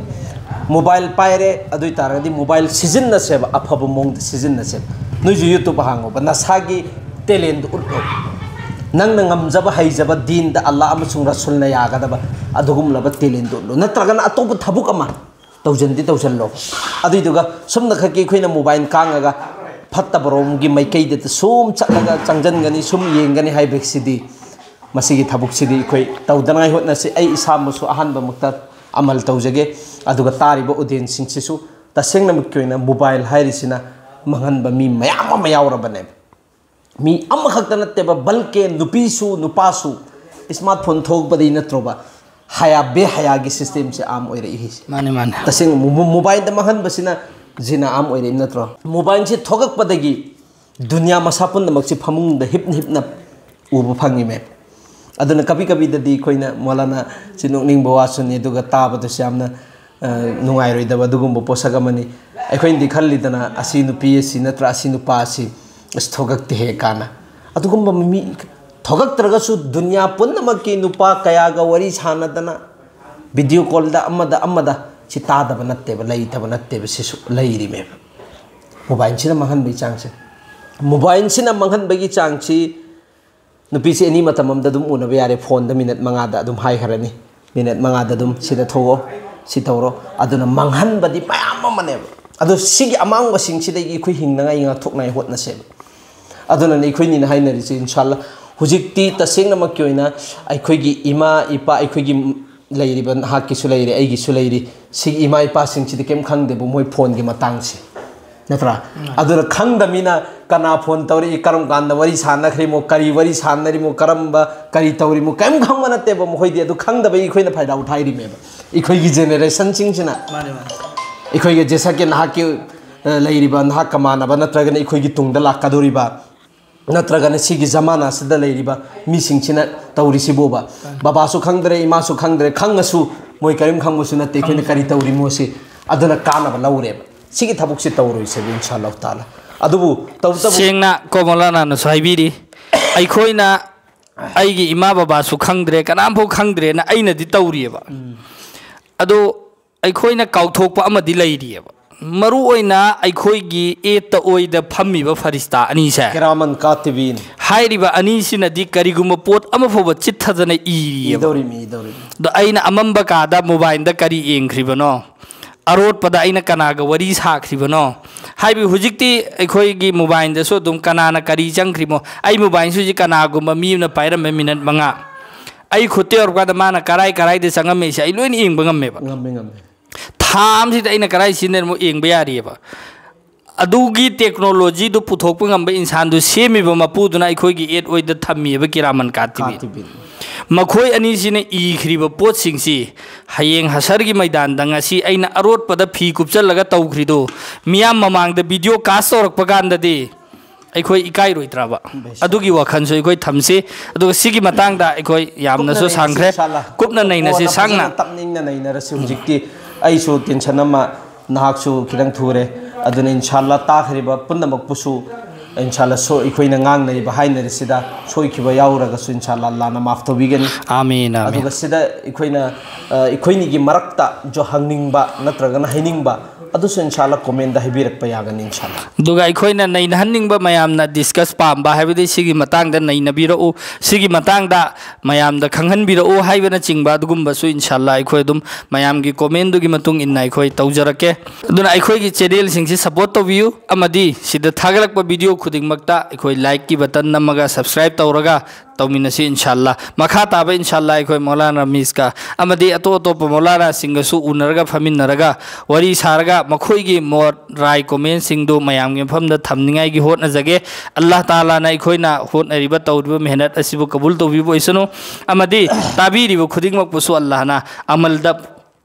ꯃꯣꯕꯥꯏꯜ ꯄꯥꯏꯔꯦ, ꯑꯗꯨ ꯑꯣꯏ ꯇꯥꯔꯒꯗꯤ ꯃꯣꯕꯥꯏꯜ ꯁꯤꯖꯤꯟꯅꯁꯦꯕ, ꯑꯐꯕ ꯃꯑꯣꯡꯗ ꯁꯤꯖꯤꯟꯅꯁꯦꯕ꯫ ꯅꯣꯏꯁꯨ ꯌꯨꯇ꯭ꯌꯨꯕ ꯍꯥꯡꯉꯣꯕ, ꯅꯁꯥꯒꯤ ꯇꯦꯂꯦꯟꯗꯨ ꯎꯠꯂꯣ꯫ ꯅꯪꯅ ꯉꯝꯖꯕ ꯍꯩꯖꯕ ꯗꯤꯟꯗ ꯑꯜꯂꯥ ꯑꯃꯁꯨꯡ ꯔꯁꯨꯜꯅ ꯌꯥꯒꯗꯕ ꯑꯗꯨꯒꯨꯝꯂꯕ ꯇꯦꯂꯦꯟꯗꯨ ꯎꯠꯂꯣ꯫ ꯅꯠꯇ꯭ꯔꯒꯅ ꯑꯇꯣꯞꯄ ꯊꯕꯛ ꯑꯃ ꯇꯧꯖꯟꯗꯤ ꯇꯧꯁꯜꯂꯣ꯫ ꯑꯗꯨꯏꯗꯨꯒ ꯁꯨꯝꯅ ꯈꯛꯀꯤ ꯑꯩꯈꯣꯏꯅ ꯃꯣꯕꯥꯏꯜ ꯀꯥꯡꯉꯒ ꯐꯠꯇꯕꯔꯣꯝꯒꯤ ꯃꯥꯏꯀꯩꯗꯇ ꯁꯨꯝ ꯆꯠꯂꯒ ꯆꯪꯁꯤꯟꯒꯅꯤ, ꯁꯨꯝ ꯌꯦꯡꯒꯅꯤ ꯍꯥꯏꯕꯁꯤꯗꯤ, ꯃꯁꯤꯒꯤ ꯊꯕꯛꯁꯤꯗꯤ ꯑꯩꯈꯣꯏ ꯇꯧꯗꯅꯉꯥꯏ ꯍꯣꯠꯅꯁꯤ꯫ ꯑꯩ ꯏꯁꯥꯃꯛꯁꯨ ꯑꯍꯥꯟꯕꯃꯛꯇ ꯑꯃꯜ ꯇꯧꯖꯒꯦ꯫ ꯑꯗꯨꯒ ꯇꯥꯔꯤꯕ ꯑꯣꯗꯤꯌꯦꯟꯁꯁꯤꯡꯁꯤꯁꯨ ꯇꯁꯦꯡꯅꯃꯛꯀꯤ ꯑꯣꯏꯅ ꯃꯣꯕꯥꯏꯜ ꯍꯥꯏꯔꯤꯁꯤꯅ ꯃꯥꯡꯍꯟꯕ ꯃꯤ ꯃꯌꯥꯝ ꯑꯃ ꯌꯥꯎꯔꯕꯅꯦꯕ꯫ ꯃꯤ ꯑꯃꯈꯛꯇ ꯅꯠꯇꯦꯕ, ꯕꯜꯀꯦ ꯅꯨꯄꯤꯁꯨ ꯅꯨꯄꯥꯁꯨ ꯏꯁꯃꯥꯔꯠ ꯐꯣꯟ ꯊꯣꯛꯂꯛꯄꯗꯒꯤ ꯅꯠꯇ꯭ꯔꯣꯕ ꯍꯌꯥ ꯕꯦ ꯍꯌꯥꯒꯤ ꯁꯤꯁꯇꯦꯝꯁꯦ ꯑꯥꯝ ꯑꯣꯏꯔꯛꯏꯁꯦ꯫ ꯃꯥꯅꯦ, ꯃꯥꯅꯦ꯫ ꯇꯁꯦꯡꯅ ꯃꯣ-, ꯃꯣ-, ꯃꯣꯕꯥꯏꯜꯗ ꯃꯥꯡꯍꯟꯕꯁꯤꯅ ꯖꯤꯅꯥ ꯑꯥꯝ ꯑꯣꯏꯔꯛꯏ ꯅꯠꯇ꯭ꯔꯣ? ꯃꯣꯕꯥꯏꯜꯁꯤ ꯊꯣꯛꯂꯛꯄꯗꯒꯤ ꯗꯨꯅꯤꯌꯥ ꯃꯁꯥ ꯄꯨꯝꯅꯃꯛꯁꯤ ꯐꯃꯨꯡꯗ ꯍꯤꯞꯅ ꯍꯤꯞꯅ ꯎꯕ ꯐꯪꯉꯤꯃꯦ꯫ ꯑꯗꯨꯅ ꯀꯕꯤ ꯀꯕꯤꯗꯗꯤ ꯑꯩꯈꯣꯏꯅ ꯃꯧꯂꯥꯅꯥ ꯁꯤ ꯅꯣꯛꯅꯤꯡꯕ ꯋꯥꯁꯨꯅꯤ, ꯑꯗꯨꯒ ꯇꯥꯕꯗꯁꯨ ꯌꯥꯝꯅ, ꯑ, ꯅꯨꯡꯉꯥꯏꯔꯣꯏꯗꯕ ꯑꯗꯨꯒꯨꯝꯕ ꯄꯣꯠꯁꯛ ꯑꯃꯅꯤ꯫ ꯑꯩꯈꯣꯏꯅꯗꯤ ꯈꯜꯂꯤꯗꯅ, "ꯑꯁꯤ ꯅꯨꯄꯤ ꯑꯁꯤ ꯅꯠꯇ꯭ꯔ ꯑꯁꯤ ꯅꯨꯄꯥ ꯑꯁꯤ ꯑꯁ ꯊꯣꯛꯂꯛꯇꯦꯍꯦ" ꯀꯥꯟꯅ꯫ ꯑꯗꯨꯒꯨꯝꯕ ꯃꯤ ꯊꯣꯛꯂꯛꯇ꯭ꯔꯒꯁꯨ ꯗꯨꯅꯤꯌꯥ ꯄꯨꯝꯅꯃꯛꯀꯤ ꯅꯨꯄꯥ ꯀꯌꯥꯒ ꯋꯥꯔꯤ ꯁꯥꯟꯅꯗꯅ ꯚꯤꯗꯤꯑꯣ ꯀꯣꯜꯗ ꯑꯃꯗ ꯑꯃꯗ ꯁꯤ ꯇꯥꯗꯕ ꯅꯠꯇꯦꯕ, ꯂꯩꯇꯕ ꯅꯠꯇꯦꯕ, ꯁꯤꯁꯨ ꯂꯩꯔꯤꯃꯦꯕ꯫ ꯃꯣꯕꯥꯏꯜꯁꯤꯅ ꯃꯥꯡꯍꯟꯕꯒꯤ ꯆꯥꯡꯁꯦ꯫ ꯃꯣꯕꯥꯏꯜꯁꯤꯅ ꯃꯥꯡꯍꯟꯕꯒꯤ ꯆꯥꯡꯁꯤ, ꯅꯨꯄꯤꯁꯤ ꯑꯦꯅꯤ ꯃꯇꯝ ꯑꯃꯗ ꯑꯗꯨꯝ ꯎꯅꯕ ꯌꯥꯔꯦ, ꯐꯣꯟꯗ ꯃꯤꯅꯠ ꯃꯉꯥꯗ ꯑꯗꯨꯝ ꯍꯥꯏꯈ꯭ꯔꯅꯤ, ꯃꯤꯅꯠ ꯃꯉꯥꯗ ꯑꯗꯨꯝ ꯁꯤꯗ ꯊꯣꯛꯑꯣ, ꯁꯤ ꯇꯧꯔꯣ꯫ ꯑꯗꯨꯅ ꯃꯥꯡꯍꯟꯕꯗꯤ ꯃꯌꯥꯝ ꯑꯃꯅꯦꯕ꯫ ꯑꯗꯣ ꯁꯤꯒꯤ ꯑꯃꯥꯡꯕꯁꯤꯡꯁꯤꯗꯒꯤ ꯑꯩꯈꯣꯏ ꯍꯤꯡꯅꯉꯥꯏ, ꯉꯥꯛꯊꯣꯛꯅꯉꯥꯏ ꯍꯣꯠꯅꯁꯦꯕ꯫ ꯑꯗꯨꯅꯅꯦ ꯑꯩꯈꯣꯏꯅꯤꯅ ꯍꯥꯏꯅꯔꯤꯁꯦ, ꯏꯟꯁꯥꯜꯂꯥ꯫ ꯍꯧꯖꯤꯛꯇꯤ ꯇꯁꯦꯡꯅꯃꯛꯀꯤ ꯑꯣꯏꯅ ꯑꯩꯈꯣꯏꯒꯤ ꯏꯃꯥ ꯏꯄꯥ, ꯑꯩꯈꯣꯏꯒꯤ ꯂꯩꯔꯤꯕ, ꯅꯍꯥꯛꯀꯤꯁꯨ ꯂꯩꯔꯦ, ꯑꯩꯒꯤꯁꯨ ꯂꯩꯔꯤ, ꯁꯤꯒꯤ ꯏꯃꯥ ꯏꯄꯥꯁꯤꯡꯁꯤꯗꯤ ꯀꯩꯝ ꯈꯪꯗꯦꯕ ꯃꯣꯏ ꯐꯣꯟꯒꯤ ꯃꯇꯥꯡꯁꯦ, ꯅꯠꯇ꯭ꯔꯥ? ꯑꯗꯨꯅ ꯈꯪꯗꯃꯤꯅ ꯀꯅꯥ ꯐꯣꯟ ꯇꯧꯔꯛꯏ, ꯀꯔꯝ ꯀꯥꯟꯗ ꯋꯥꯔꯤ ꯁꯥꯟꯅꯈ꯭ꯔꯤꯃꯣ, ꯀꯔꯤ ꯋꯥꯔꯤ ꯁꯥꯟꯅꯔꯤꯃꯣ, ꯀꯔꯝꯕ ꯀꯔꯤ ꯇꯧꯔꯤꯃꯣ, ꯀꯔꯤꯝ ꯈꯪꯕ ꯅꯠꯇꯦꯕ ꯃꯈꯣꯏꯗꯤ꯫ ꯑꯗꯨ ꯈꯪꯗꯕꯩ ꯑꯩꯈꯣꯏꯅ ꯐꯥꯏꯗꯥ ꯎꯊꯥꯏꯔꯤꯃꯦꯕ, ꯑꯩꯈꯣꯏꯒꯤ ꯖꯦꯅꯦꯔꯦꯁꯟꯁꯤꯡꯁꯤꯅ꯫ ꯃꯥꯅꯦ, ꯃꯥꯅꯦ꯫ ꯑꯩꯈꯣꯏꯒꯤ ꯖꯦꯁꯛꯀꯤ ꯅꯍꯥꯛꯀꯤ, ꯑ, ꯂꯩꯔꯤꯕ ꯅꯍꯥꯛꯀ ꯃꯥꯟꯅꯕ, ꯅꯠꯇ꯭ꯔꯒꯅ ꯑꯩꯈꯣꯏꯒꯤ ꯇꯨꯡꯗ ꯂꯥꯛꯀꯗꯧꯔꯤꯕ, ꯅꯠꯇ꯭ꯔꯒꯅ ꯁꯤꯒꯤ ꯖꯃꯥꯅꯥꯁꯤꯗ ꯂꯩꯔꯤꯕ ꯃꯤꯁꯤꯡꯁꯤꯅ ꯇꯧꯔꯤꯁꯤꯕꯨꯕ? ꯕꯕꯥꯁꯨ ꯈꯪꯗ꯭ꯔꯦ, ꯏꯃꯥꯁꯨ ꯈꯪꯗ꯭ꯔꯦ, ꯈꯪꯉꯁꯨ ꯃꯣꯏ ꯀꯔꯤꯝ ꯈꯪꯕꯁꯨ ꯅꯠꯇꯦ ꯑꯩꯈꯣꯏꯅ ꯀꯔꯤ ꯇꯧꯔꯤꯃꯣꯁꯤ꯫ ꯑꯗꯨꯅ ꯀꯥꯟꯅꯕ ꯂꯧꯔꯦꯕ꯫ ꯁꯤꯒꯤ ꯊꯕꯛꯁꯤ ꯇꯧꯔꯣꯏꯁꯦꯕ, ꯏꯟꯁꯥ ꯑꯜꯂꯥꯍꯨ ꯇꯥꯂꯥ꯫ ꯑꯗꯨꯕꯨ ꯇꯧꯇꯕꯨ ꯁꯦꯡꯅ ꯀꯣꯃꯣꯂꯥꯅꯥꯅꯁꯨ ꯍꯥꯏꯕꯤꯔꯤ, ꯑꯩꯈꯣꯏꯅ, ꯑꯩꯒꯤ ꯏꯃꯥ ꯕꯕꯥꯁꯨ ꯈꯪꯗ꯭ꯔꯦ, ꯀꯅꯥꯝꯐꯥꯎ ꯈꯪꯗ꯭ꯔꯦꯅ ꯑꯩꯅꯗꯤ ꯇꯧꯔꯤꯑꯕ꯫ ꯑꯗꯣ ꯑꯩꯈꯣꯏꯅ ꯀꯥꯎꯊꯣꯛꯄ ꯑꯃꯗꯤ ꯂꯩꯔꯤꯑꯕ, ꯃꯔꯨ ꯑꯣꯏꯅ ꯑꯩꯈꯣꯏꯒꯤ ꯑꯦꯠꯇ ꯑꯣꯏꯗ ꯐꯝꯃꯤꯕ ꯐꯔꯤꯁꯇꯥ ꯑꯅꯤꯁꯦ꯫ ꯀꯤꯔꯥꯃꯟ ꯀꯥꯇꯤꯕꯤꯟ꯫ ꯍꯥꯏꯔꯤꯕ ꯑꯅꯤꯁꯤꯅꯗꯤ ꯀꯔꯤꯒꯨꯝꯕ ꯄꯣꯠ ꯑꯃ ꯐꯥꯎꯕ ꯆꯤꯠꯊꯗꯅ ꯏꯔꯤꯑꯕ꯫ ꯏꯗꯧꯔꯤꯃꯤ, ꯏꯗꯧꯔꯤꯃꯤ꯫ ꯑꯗꯣ ꯑꯩꯅ ꯑꯃꯝꯕ ꯀꯥꯗ ꯃꯣꯕꯥꯏꯜꯗ ꯀꯔꯤ ꯌꯦꯡꯈ꯭ꯔꯤꯕꯅꯣ, ꯑꯔꯣꯠꯄꯗ ꯑꯩꯅ ꯀꯅꯥꯒ ꯋꯥꯔꯤ ꯁꯥꯈ꯭ꯔꯤꯕꯅꯣ ꯍꯥꯏꯕꯗꯤ ꯍꯧꯖꯤꯛꯇꯤ ꯑꯩꯈꯣꯏꯒꯤ ꯃꯣꯕꯥꯏꯜꯗꯁꯨ ꯑꯗꯨꯝ ꯀꯅꯥꯅ ꯀꯔꯤ ꯆꯪꯈ꯭ꯔꯤꯃꯣ, ꯑꯩ ꯃꯣꯕꯥꯏꯜꯁꯤ ꯍꯧꯖꯤꯛ ꯀꯅꯥꯒꯨꯝꯕ ꯃꯤ ꯑꯃꯅ ꯄꯥꯏꯔꯝꯃꯦ ꯃꯤꯅꯠ ꯃꯉꯥ, ꯑꯩ ꯈꯨꯠꯇ ꯌꯧꯔꯀꯥꯟꯗ ꯃꯥꯅ ꯀꯔꯥꯏ ꯀꯔꯥꯏꯗ ꯆꯪꯉꯝꯃꯤꯁꯦ ꯑꯩ ꯂꯣꯏꯅ ꯌꯦꯡꯕ ꯉꯝꯃꯦꯕ꯫ ꯉꯝꯃꯦ, ꯉꯝꯃꯦ꯫ ꯊꯥ ꯑꯃꯁꯤꯗ ꯑꯩꯅ ꯀꯔꯥꯏ ꯁꯤꯖꯤꯟꯅꯔꯤꯃꯣ ꯌꯦꯡꯕ ꯌꯥꯔꯤꯑꯕ꯫ ꯑꯗꯨꯒꯤ ꯇꯦꯛꯅꯣꯂꯣꯖꯤꯗꯨ ꯄꯨꯊꯣꯛꯄ ꯉꯝꯕ ꯏꯟꯁꯥꯟꯗꯨ ꯁꯦꯝꯃꯤꯕ ꯃꯄꯨꯗꯨꯅ ꯑꯩꯈꯣꯏꯒꯤ ꯑꯦꯠ ꯑꯣꯏꯗ ꯊꯝꯃꯤꯑꯕ ꯀꯤꯔꯥꯃꯟ ꯀꯥꯇꯤꯕꯤ꯫ ꯀꯥꯇꯤꯕꯤꯟ꯫ ꯃꯈꯣꯏ ꯑꯅꯤꯁꯤꯅ ꯏꯈ꯭ꯔꯤꯕ ꯄꯣꯠꯁꯤꯡꯁꯤ ꯍꯌꯦꯡ ꯍꯁꯔꯒꯤ ꯃꯩꯗꯥꯟꯗ ꯉꯁꯤ ꯑꯩꯅ ꯑꯔꯣꯠꯄꯗ ꯐꯤ ꯀꯨꯞꯆꯜꯂꯒ ꯇꯧꯈ꯭ꯔꯤꯗꯣ ꯃꯤꯌꯥꯝ ꯃꯃꯥꯡꯗ ꯚꯤꯗꯤꯑꯣ ꯀꯥꯁ ꯇꯧꯔꯛꯄ ꯀꯥꯟꯗꯗꯤ ꯑꯩꯈꯣꯏ ꯏꯀꯥꯏꯔꯣꯏꯗ꯭ꯔꯕ? ꯑꯗꯨꯒꯤ ꯋꯥꯈꯜꯁꯨ ꯑꯩꯈꯣꯏ ꯊꯝꯁꯤ꯫ ꯑꯗꯨꯒ ꯁꯤꯒꯤ ꯃꯇꯥꯡꯗ ꯑꯩꯈꯣꯏ ꯌꯥꯝꯅꯁꯨ ꯁꯥꯡꯈ꯭ꯔꯦ, ꯀꯨꯞꯅ ꯅꯩꯅꯁꯤ, ꯁꯥꯡꯅ꯫ ꯇꯞꯅ ꯏꯪꯅ ꯅꯩꯅꯔꯁꯤ꯫ ꯍꯧꯖꯤꯛꯇꯤ ꯑꯩꯁꯨ ꯇꯦꯟꯁꯟ ꯑꯃ, ꯅꯍꯥꯛꯁꯨ ꯈꯤꯇꯪ ꯊꯨꯔꯦ꯫ ꯑꯗꯨꯅ ꯏꯟꯁꯥ ꯑꯜꯂꯥ ꯇꯥꯈ꯭ꯔꯤꯕ ꯄꯨꯝꯅꯃꯛꯄꯨꯁꯨ ꯏꯟꯁꯥꯜꯂꯥ, ꯁꯣ-, ꯑꯩꯈꯣꯏꯅ ꯉꯥꯡꯅꯔꯤꯕ ꯍꯥꯏꯅꯔꯤꯁꯤꯗ ꯁꯣꯏꯈꯤꯕ ꯌꯥꯎꯔꯒꯁꯨ ꯏꯟꯁꯥꯜꯂꯥ ꯑꯜꯂꯥꯅ ꯃꯥꯐ ꯇꯧꯕꯤꯒꯅꯤ꯫ ꯑꯃꯤꯟ, ꯑꯃꯤꯟ꯫ ꯑꯗꯨꯒ ꯁꯤꯗ ꯑꯩꯈꯣꯏꯅ, ꯑ, ꯑꯩꯈꯣꯏꯅꯤꯒꯤ ꯃꯔꯛꯇ ꯖꯣ ꯍꯪꯅꯤꯡꯕ ꯅꯠꯇ꯭ꯔꯒꯅ ꯍꯥꯏꯅꯤꯡꯕ ꯑꯗꯨꯁꯨ ꯏꯟꯁꯥꯜꯂꯥ comment ꯍꯥꯏꯕꯤꯔꯛꯄ ꯌꯥꯒꯅꯤ ꯏꯟꯁꯥꯜꯂꯥ꯫ ꯑꯗꯨꯒ ꯑꯩꯈꯣꯏꯅ ꯅꯩꯅꯍꯟꯅꯤꯡꯕ ꯃꯌꯥꯝꯅ discuss ꯄꯥꯝꯕ ꯍꯥꯏꯕꯗꯤ ꯁꯤꯒꯤ ꯃꯇꯥꯡꯗ ꯅꯩꯅꯕꯤꯔꯛꯎ, ꯁꯤꯒꯤ ꯃꯇꯥꯡꯗ ꯃꯌꯥꯝꯗ ꯈꯪꯍꯟꯕꯤꯔꯛꯎ ꯍꯥꯏꯕꯅꯆꯤꯡꯕ ꯑꯗꯨꯒꯨꯝꯕꯁꯨ ꯏꯟꯁꯥꯜꯂꯥ ꯑꯩꯈꯣꯏ ꯑꯗꯨꯝ ꯃꯌꯥꯝꯒꯤ commentꯗꯨꯒꯤ ꯃꯇꯨꯡ ꯏꯟꯅ ꯑꯩꯈꯣꯏ ꯇꯧꯖꯔꯛꯀꯦ꯫ ꯑꯗꯨꯅ ꯑꯩꯈꯣꯏꯒꯤ channelꯁꯤꯡꯁꯤ support ꯇꯧꯕꯤꯌꯨ, ꯑꯃꯗꯤ ꯁꯤꯗ ꯊꯥꯒꯠꯂꯛꯄ video ꯈꯨꯗꯤꯡꯃꯛꯇ ꯑꯩꯈꯣꯏ likeꯀꯤ button ꯅꯝꯃꯒ subscribe ꯇꯧꯔꯒ ꯇꯧꯃꯤꯟꯅꯁꯤ ꯏꯟꯁꯥꯜꯂꯥ꯫ ꯃꯈꯥ ꯇꯥꯕ ꯏꯟꯁꯥꯜꯂꯥ ꯑꯩꯈꯣꯏ ꯃꯧꯂꯥꯅꯥ ꯔꯃꯤꯖꯀ ꯑꯃꯗꯤ ꯑꯇꯣꯞ ꯑꯇꯣꯞꯄ ꯃꯧꯂꯥꯅꯥꯁꯤꯡꯒꯁꯨ ꯎꯅꯔꯒ ꯐꯝꯃꯤꯟꯅꯔꯒ ꯋꯥꯔꯤ ꯁꯥꯔꯒ ꯃꯈꯣꯏꯒꯤ ꯃꯣꯠ, ꯔꯥꯏ, commentꯁꯤꯡꯗꯨ ꯃꯌꯥꯝꯒꯤ ꯃꯐꯝꯗ ꯊꯝꯅꯤꯡꯉꯥꯏꯒꯤ ꯍꯣꯠꯅꯖꯒꯦ꯫ ꯑꯜꯂꯥꯍ ꯇꯥꯂꯥꯅ ꯑꯩꯈꯣꯏꯅ ꯍꯣꯠꯅꯔꯤꯕ ꯇꯧꯔꯤꯕ ꯃꯦꯍꯅꯠ ꯑꯁꯤꯕꯨ ꯀꯕꯨꯜ ꯇꯧꯕꯤꯕ ꯑꯣꯏꯁꯅꯨ꯫ ꯑꯃꯗꯤ ꯇꯥꯕꯤꯔꯤꯕ ꯈꯨꯗꯤꯡꯃꯛꯄꯨꯁꯨ ꯑꯜꯂꯥꯍꯅ ꯑꯃꯜꯗ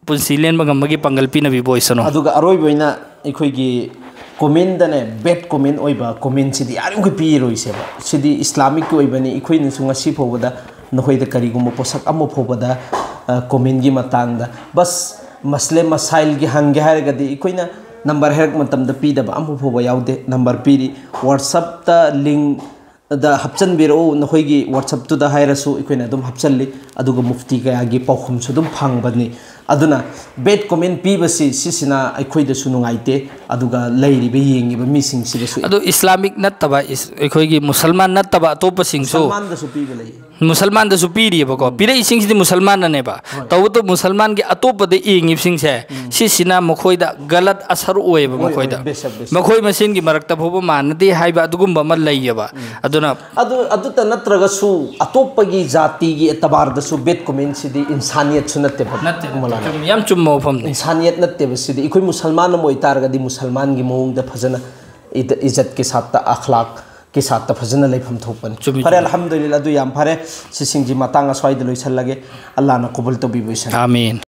ꯄꯨꯟꯁꯤ ꯂꯦꯟꯕ ꯉꯝꯕꯒꯤ ꯄꯥꯡꯒꯜ ꯄꯤꯅꯕꯤꯕ ꯑꯣꯏꯁꯅꯨ꯫ ꯑꯗꯨꯒ ꯑꯔꯣꯏꯕ ꯑꯣꯏꯅ ꯑꯩꯈꯣꯏꯒꯤ commentꯗꯅꯦ bad comment ꯑꯣꯏꯕ commentꯁꯤꯗꯤ ꯌꯥꯔꯤꯃꯈꯩ ꯄꯤꯔꯣꯏꯁꯦꯕ꯫ ꯁꯤꯗꯤ Islamicꯀꯤ ꯑꯣꯏꯕꯅꯤ꯫ ꯑꯩꯈꯣꯏꯅꯁꯨ ꯉꯁꯤ ꯐꯥꯎꯕꯗ ꯅꯈꯣꯏꯗ ꯀꯔꯤꯒꯨꯝꯕ ꯄꯣꯠꯁꯛ ꯑꯃ ꯐꯥꯎꯕꯗ, ꯑ, commentꯀꯤ ꯃꯇꯥꯡꯗ ꯕꯁ ꯃꯁꯂꯦ ꯃꯁꯥꯏꯜꯒꯤ ꯍꯪꯒꯦ ꯍꯥꯏꯔꯒꯗꯤ ꯑꯩꯈꯣꯏꯅ number ꯍꯥꯏꯔꯛꯄ ꯃꯇꯝꯗ ꯄꯤꯗꯕ ꯑꯃ ꯐꯥꯎꯕ ꯌꯥꯎꯗꯦ꯫ Number ꯄꯤꯔꯤ, WhatsAppꯇ link ꯗ ꯍꯥꯞꯆꯤꯟꯕꯤꯔꯛꯎ, ꯅꯈꯣꯏꯒꯤ WhatsAppꯇꯨꯗ ꯍꯥꯏꯔꯁꯨ ꯑꯩꯈꯣꯏꯅ ꯑꯗꯨꯝ ꯍꯥꯞꯆꯤꯜꯂꯤ꯫ ꯑꯗꯨꯒ ꯃꯨꯐꯇꯤ ꯀꯌꯥꯒꯤ ꯄꯥꯎꯈꯨꯝꯁꯨ ꯑꯗꯨꯝ ꯐꯪꯕꯅꯤ꯫ ꯑꯗꯨꯅ bad comment ꯄꯤꯕꯁꯤ ꯁꯤꯁꯤꯅ ꯑꯩꯈꯣꯏꯗꯁꯨ ꯅꯨꯡꯉꯥꯏꯇꯦ, ꯑꯗꯨꯒ ꯂꯩꯔꯤꯕ ꯌꯦꯡꯉꯤꯕ ꯃꯤꯁꯤꯡꯁꯤꯗꯁꯨ꯫ ꯑꯗꯣ Islamic ꯅꯠꯇꯕ, ꯏꯁ-, ꯑꯩꯈꯣꯏꯒꯤ ꯃꯨꯁꯜꯃꯥꯟ ꯅꯠꯇꯕ ꯑꯇꯣꯞꯄꯁꯤꯡꯁꯨ ꯃꯨꯁꯜꯃꯥꯟꯗꯁꯨ ꯄꯤꯕ ꯂꯩ꯫ ꯃꯨꯁꯜꯃꯥꯟꯗꯁꯨ ꯄꯤꯔꯤꯑꯕꯀꯣ꯫ ꯎꯝ꯫ ꯄꯤꯔꯛꯏꯁꯤꯡꯁꯤꯗꯤ ꯃꯨꯁꯜꯃꯥꯟꯅꯅꯦꯕ꯫ ꯍꯣꯏ꯫ ꯇꯧꯕꯇꯕꯨ ꯃꯨꯁꯜꯃꯥꯟꯒꯤ ꯑꯇꯣꯞꯄꯗ ꯌꯦꯡꯉꯤꯕꯁꯤꯡꯁꯦ, ꯎꯝ꯫ ꯁꯤꯁꯤꯅ ꯃꯈꯣꯏꯗ ꯒꯂꯠ ꯑꯁꯔ ꯑꯣꯏꯌꯦꯕ꯫ ꯍꯣꯏ, ꯃꯈꯣꯏꯗ꯫ ꯍꯣꯏ, ꯕꯦꯁꯛ, ꯕꯦꯁꯛ꯫ ꯃꯈꯣꯏ ꯃꯁꯦꯟꯒꯤ ꯃꯔꯛꯇ ꯐꯥꯎꯕ ꯃꯥꯟꯅꯗꯦ ꯍꯥꯏꯕ ꯑꯗꯨꯒꯨꯝꯕ ꯑꯃ ꯂꯩꯌꯦꯕ꯫ ꯎꯝ꯫ ꯑꯗꯨꯅ ꯑꯗꯨ, ꯑꯗꯨꯇ ꯅꯠꯇ꯭ꯔꯒꯁꯨ ꯑꯇꯣꯞꯄꯒꯤ ꯖꯥꯇꯤꯒꯤ ꯑꯦꯇꯕꯥꯔꯗꯁꯨ bad commentꯁꯤꯗꯤ ꯏꯟꯁꯥꯅꯤꯌꯠꯁꯨ ꯅꯠꯇꯦꯕ, ꯅꯠꯇꯦ, ꯅꯠꯇꯦ꯫ ꯃꯧꯂꯥꯅꯥ꯫ ꯆꯨꯝꯃꯤ, ꯌꯥꯝ ꯆꯨꯝꯕ ꯋꯥꯐꯝꯅꯤ꯫ ꯏꯟꯁꯥꯅꯤꯌꯠ ꯅꯠꯇꯦꯕ ꯁꯤꯗꯤ꯫ ꯑꯩꯈꯣꯏ ꯃꯨꯁꯜꯃꯥꯟ ꯑꯃ ꯑꯣꯏꯇꯥꯔꯒꯗꯤ ꯃꯨꯁꯜꯃꯥꯟꯒꯤ ꯃꯑꯣꯡꯗ ꯐꯖꯅ ꯏꯗ-, ꯏꯖꯠꯀꯤ ꯁꯥꯠꯇ, ꯑꯈ꯭ꯂꯥꯛꯀꯤ ꯁꯥꯠꯇ ꯐꯖꯅ ꯂꯩꯐꯝ ꯊꯣꯛꯄꯅꯤ꯫ ꯆꯨꯝꯃꯤ, ꯐꯔꯦ, ꯆꯨꯝꯃꯤ꯫ ꯑꯜꯍꯝꯗꯨꯂꯤꯜꯂꯥ, ꯑꯗꯨ ꯌꯥꯝ ꯐꯔꯦ꯫ ꯁꯤꯁꯤꯡꯁꯤ ꯃꯇꯥꯡ ꯑꯁ꯭ꯋꯥꯏꯗ ꯂꯣꯏꯁꯤꯜꯂꯒꯦ꯫ ꯑꯜꯂꯥꯅ ꯀꯕꯨꯜ ꯇꯧꯕꯤꯕ ꯑꯣꯏꯁꯅꯨ꯫ ꯑꯥꯃꯤꯟ꯫